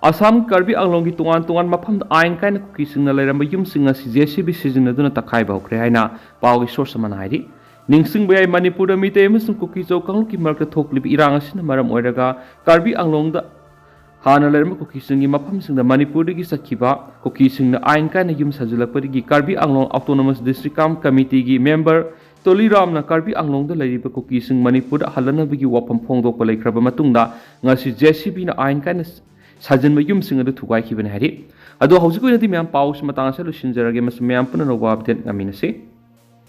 ꯑꯁꯥꯝ ꯀꯥꯔꯕꯤ ꯑꯪꯂꯣꯡꯒꯤ ꯇꯣꯉꯥꯟ ꯇꯣꯉꯥꯟ ꯃꯐꯝꯗ ꯑꯥꯏꯟ ꯀꯥꯏꯅ ꯀꯨꯀꯤꯁꯤꯡꯅ ꯂꯩꯔꯝꯕ ꯌꯨꯝꯁꯤꯡ ꯑꯁꯤ ꯖꯦ ꯁꯤ ꯕꯤ ꯁꯤꯖꯤꯟꯅꯗꯨꯅ ꯇꯛꯈꯥꯏꯕ ꯍꯧꯈ꯭ꯔꯦ ꯍꯥꯏꯅ ꯄꯥꯎꯒꯤ ꯁꯣꯔꯁ ꯑꯃꯅ ꯍꯥꯏꯔꯤ꯫ ꯅꯤꯡꯁꯤꯡꯕ ꯌꯥꯏ, ꯃꯅꯤꯄꯨꯔꯗ ꯃꯤꯇꯩ ꯑꯃꯁꯨꯡ ꯀꯨꯀꯤ ꯖꯧ ꯀꯥꯡꯂꯨꯞꯀꯤ ꯃꯔꯛꯇ ꯊꯣꯛꯂꯤꯕ ꯏꯔꯥꯡ ꯑꯁꯤꯅ ꯃꯔꯝ ꯑꯣꯏꯔꯒ ꯀꯥꯔꯕꯤ ꯑꯪꯂꯣꯡꯗ ꯍꯥꯟꯅ ꯂꯩꯔꯝꯕ ꯀꯨꯀꯤꯁꯤꯡꯒꯤ ꯃꯐꯝꯁꯤꯡꯗ ꯃꯅꯤꯄꯨꯔꯗꯒꯤ ꯆꯠꯈꯤꯕ ꯀꯨꯀꯤꯁꯤꯡꯅ ꯑꯥꯏꯟ ꯀꯥꯏꯅ ꯌꯨꯝ ꯁꯥꯖꯤꯜꯂꯛꯄꯗꯒꯤ ꯀꯥꯔꯕꯤ ꯑꯪꯂꯣꯡ ꯑꯣꯇꯣꯅꯣꯃꯁ ꯗꯤꯁꯇ꯭ꯔꯤꯛ ꯀꯝ ꯀꯃꯤꯇꯤꯒꯤ ꯃꯦꯝꯕꯔ ꯇꯣꯂꯤꯔꯥꯝꯅ ꯀꯥꯔꯕꯤ ꯑꯪꯂꯣꯡꯗ ꯂꯩꯔꯤꯕ ꯀꯨꯀꯤꯁꯤꯡ ꯃꯅꯤꯄꯨꯔꯗ ꯍꯜꯂꯅꯕꯒꯤ ꯋꯥꯐꯝ ꯐꯣꯡꯗꯣꯛꯄ ꯂꯩꯈ꯭ꯔꯕ ꯃꯇꯨꯡꯗ ꯉꯁꯤ ꯖꯦ ꯁꯤ ꯕꯤꯅ ꯑꯥꯏꯟ ꯀꯥꯏꯅ ꯁꯥꯖꯤꯟꯕ ꯌꯨꯝꯁꯤꯡ ꯑꯗꯨ ꯊꯨꯒꯥꯏꯈꯤꯕꯅꯤ ꯍꯥꯏꯔꯤ꯫ ꯑꯗꯣ ꯍꯧꯖꯤꯛꯀꯤ ꯑꯣꯏꯅꯗꯤ ꯃꯌꯥꯝ ꯄꯥꯎꯁꯤ ꯃꯇꯥꯡ ꯑꯁꯤꯗ ꯂꯣꯏꯁꯤꯟꯖꯔꯒꯦ, ꯃꯁꯤ ꯃꯌꯥꯝ ꯄꯨꯟꯅ ꯑꯅꯧꯕ ꯑꯞꯗꯦꯠ ꯉꯥꯏꯃꯤꯟꯅꯁꯤ꯫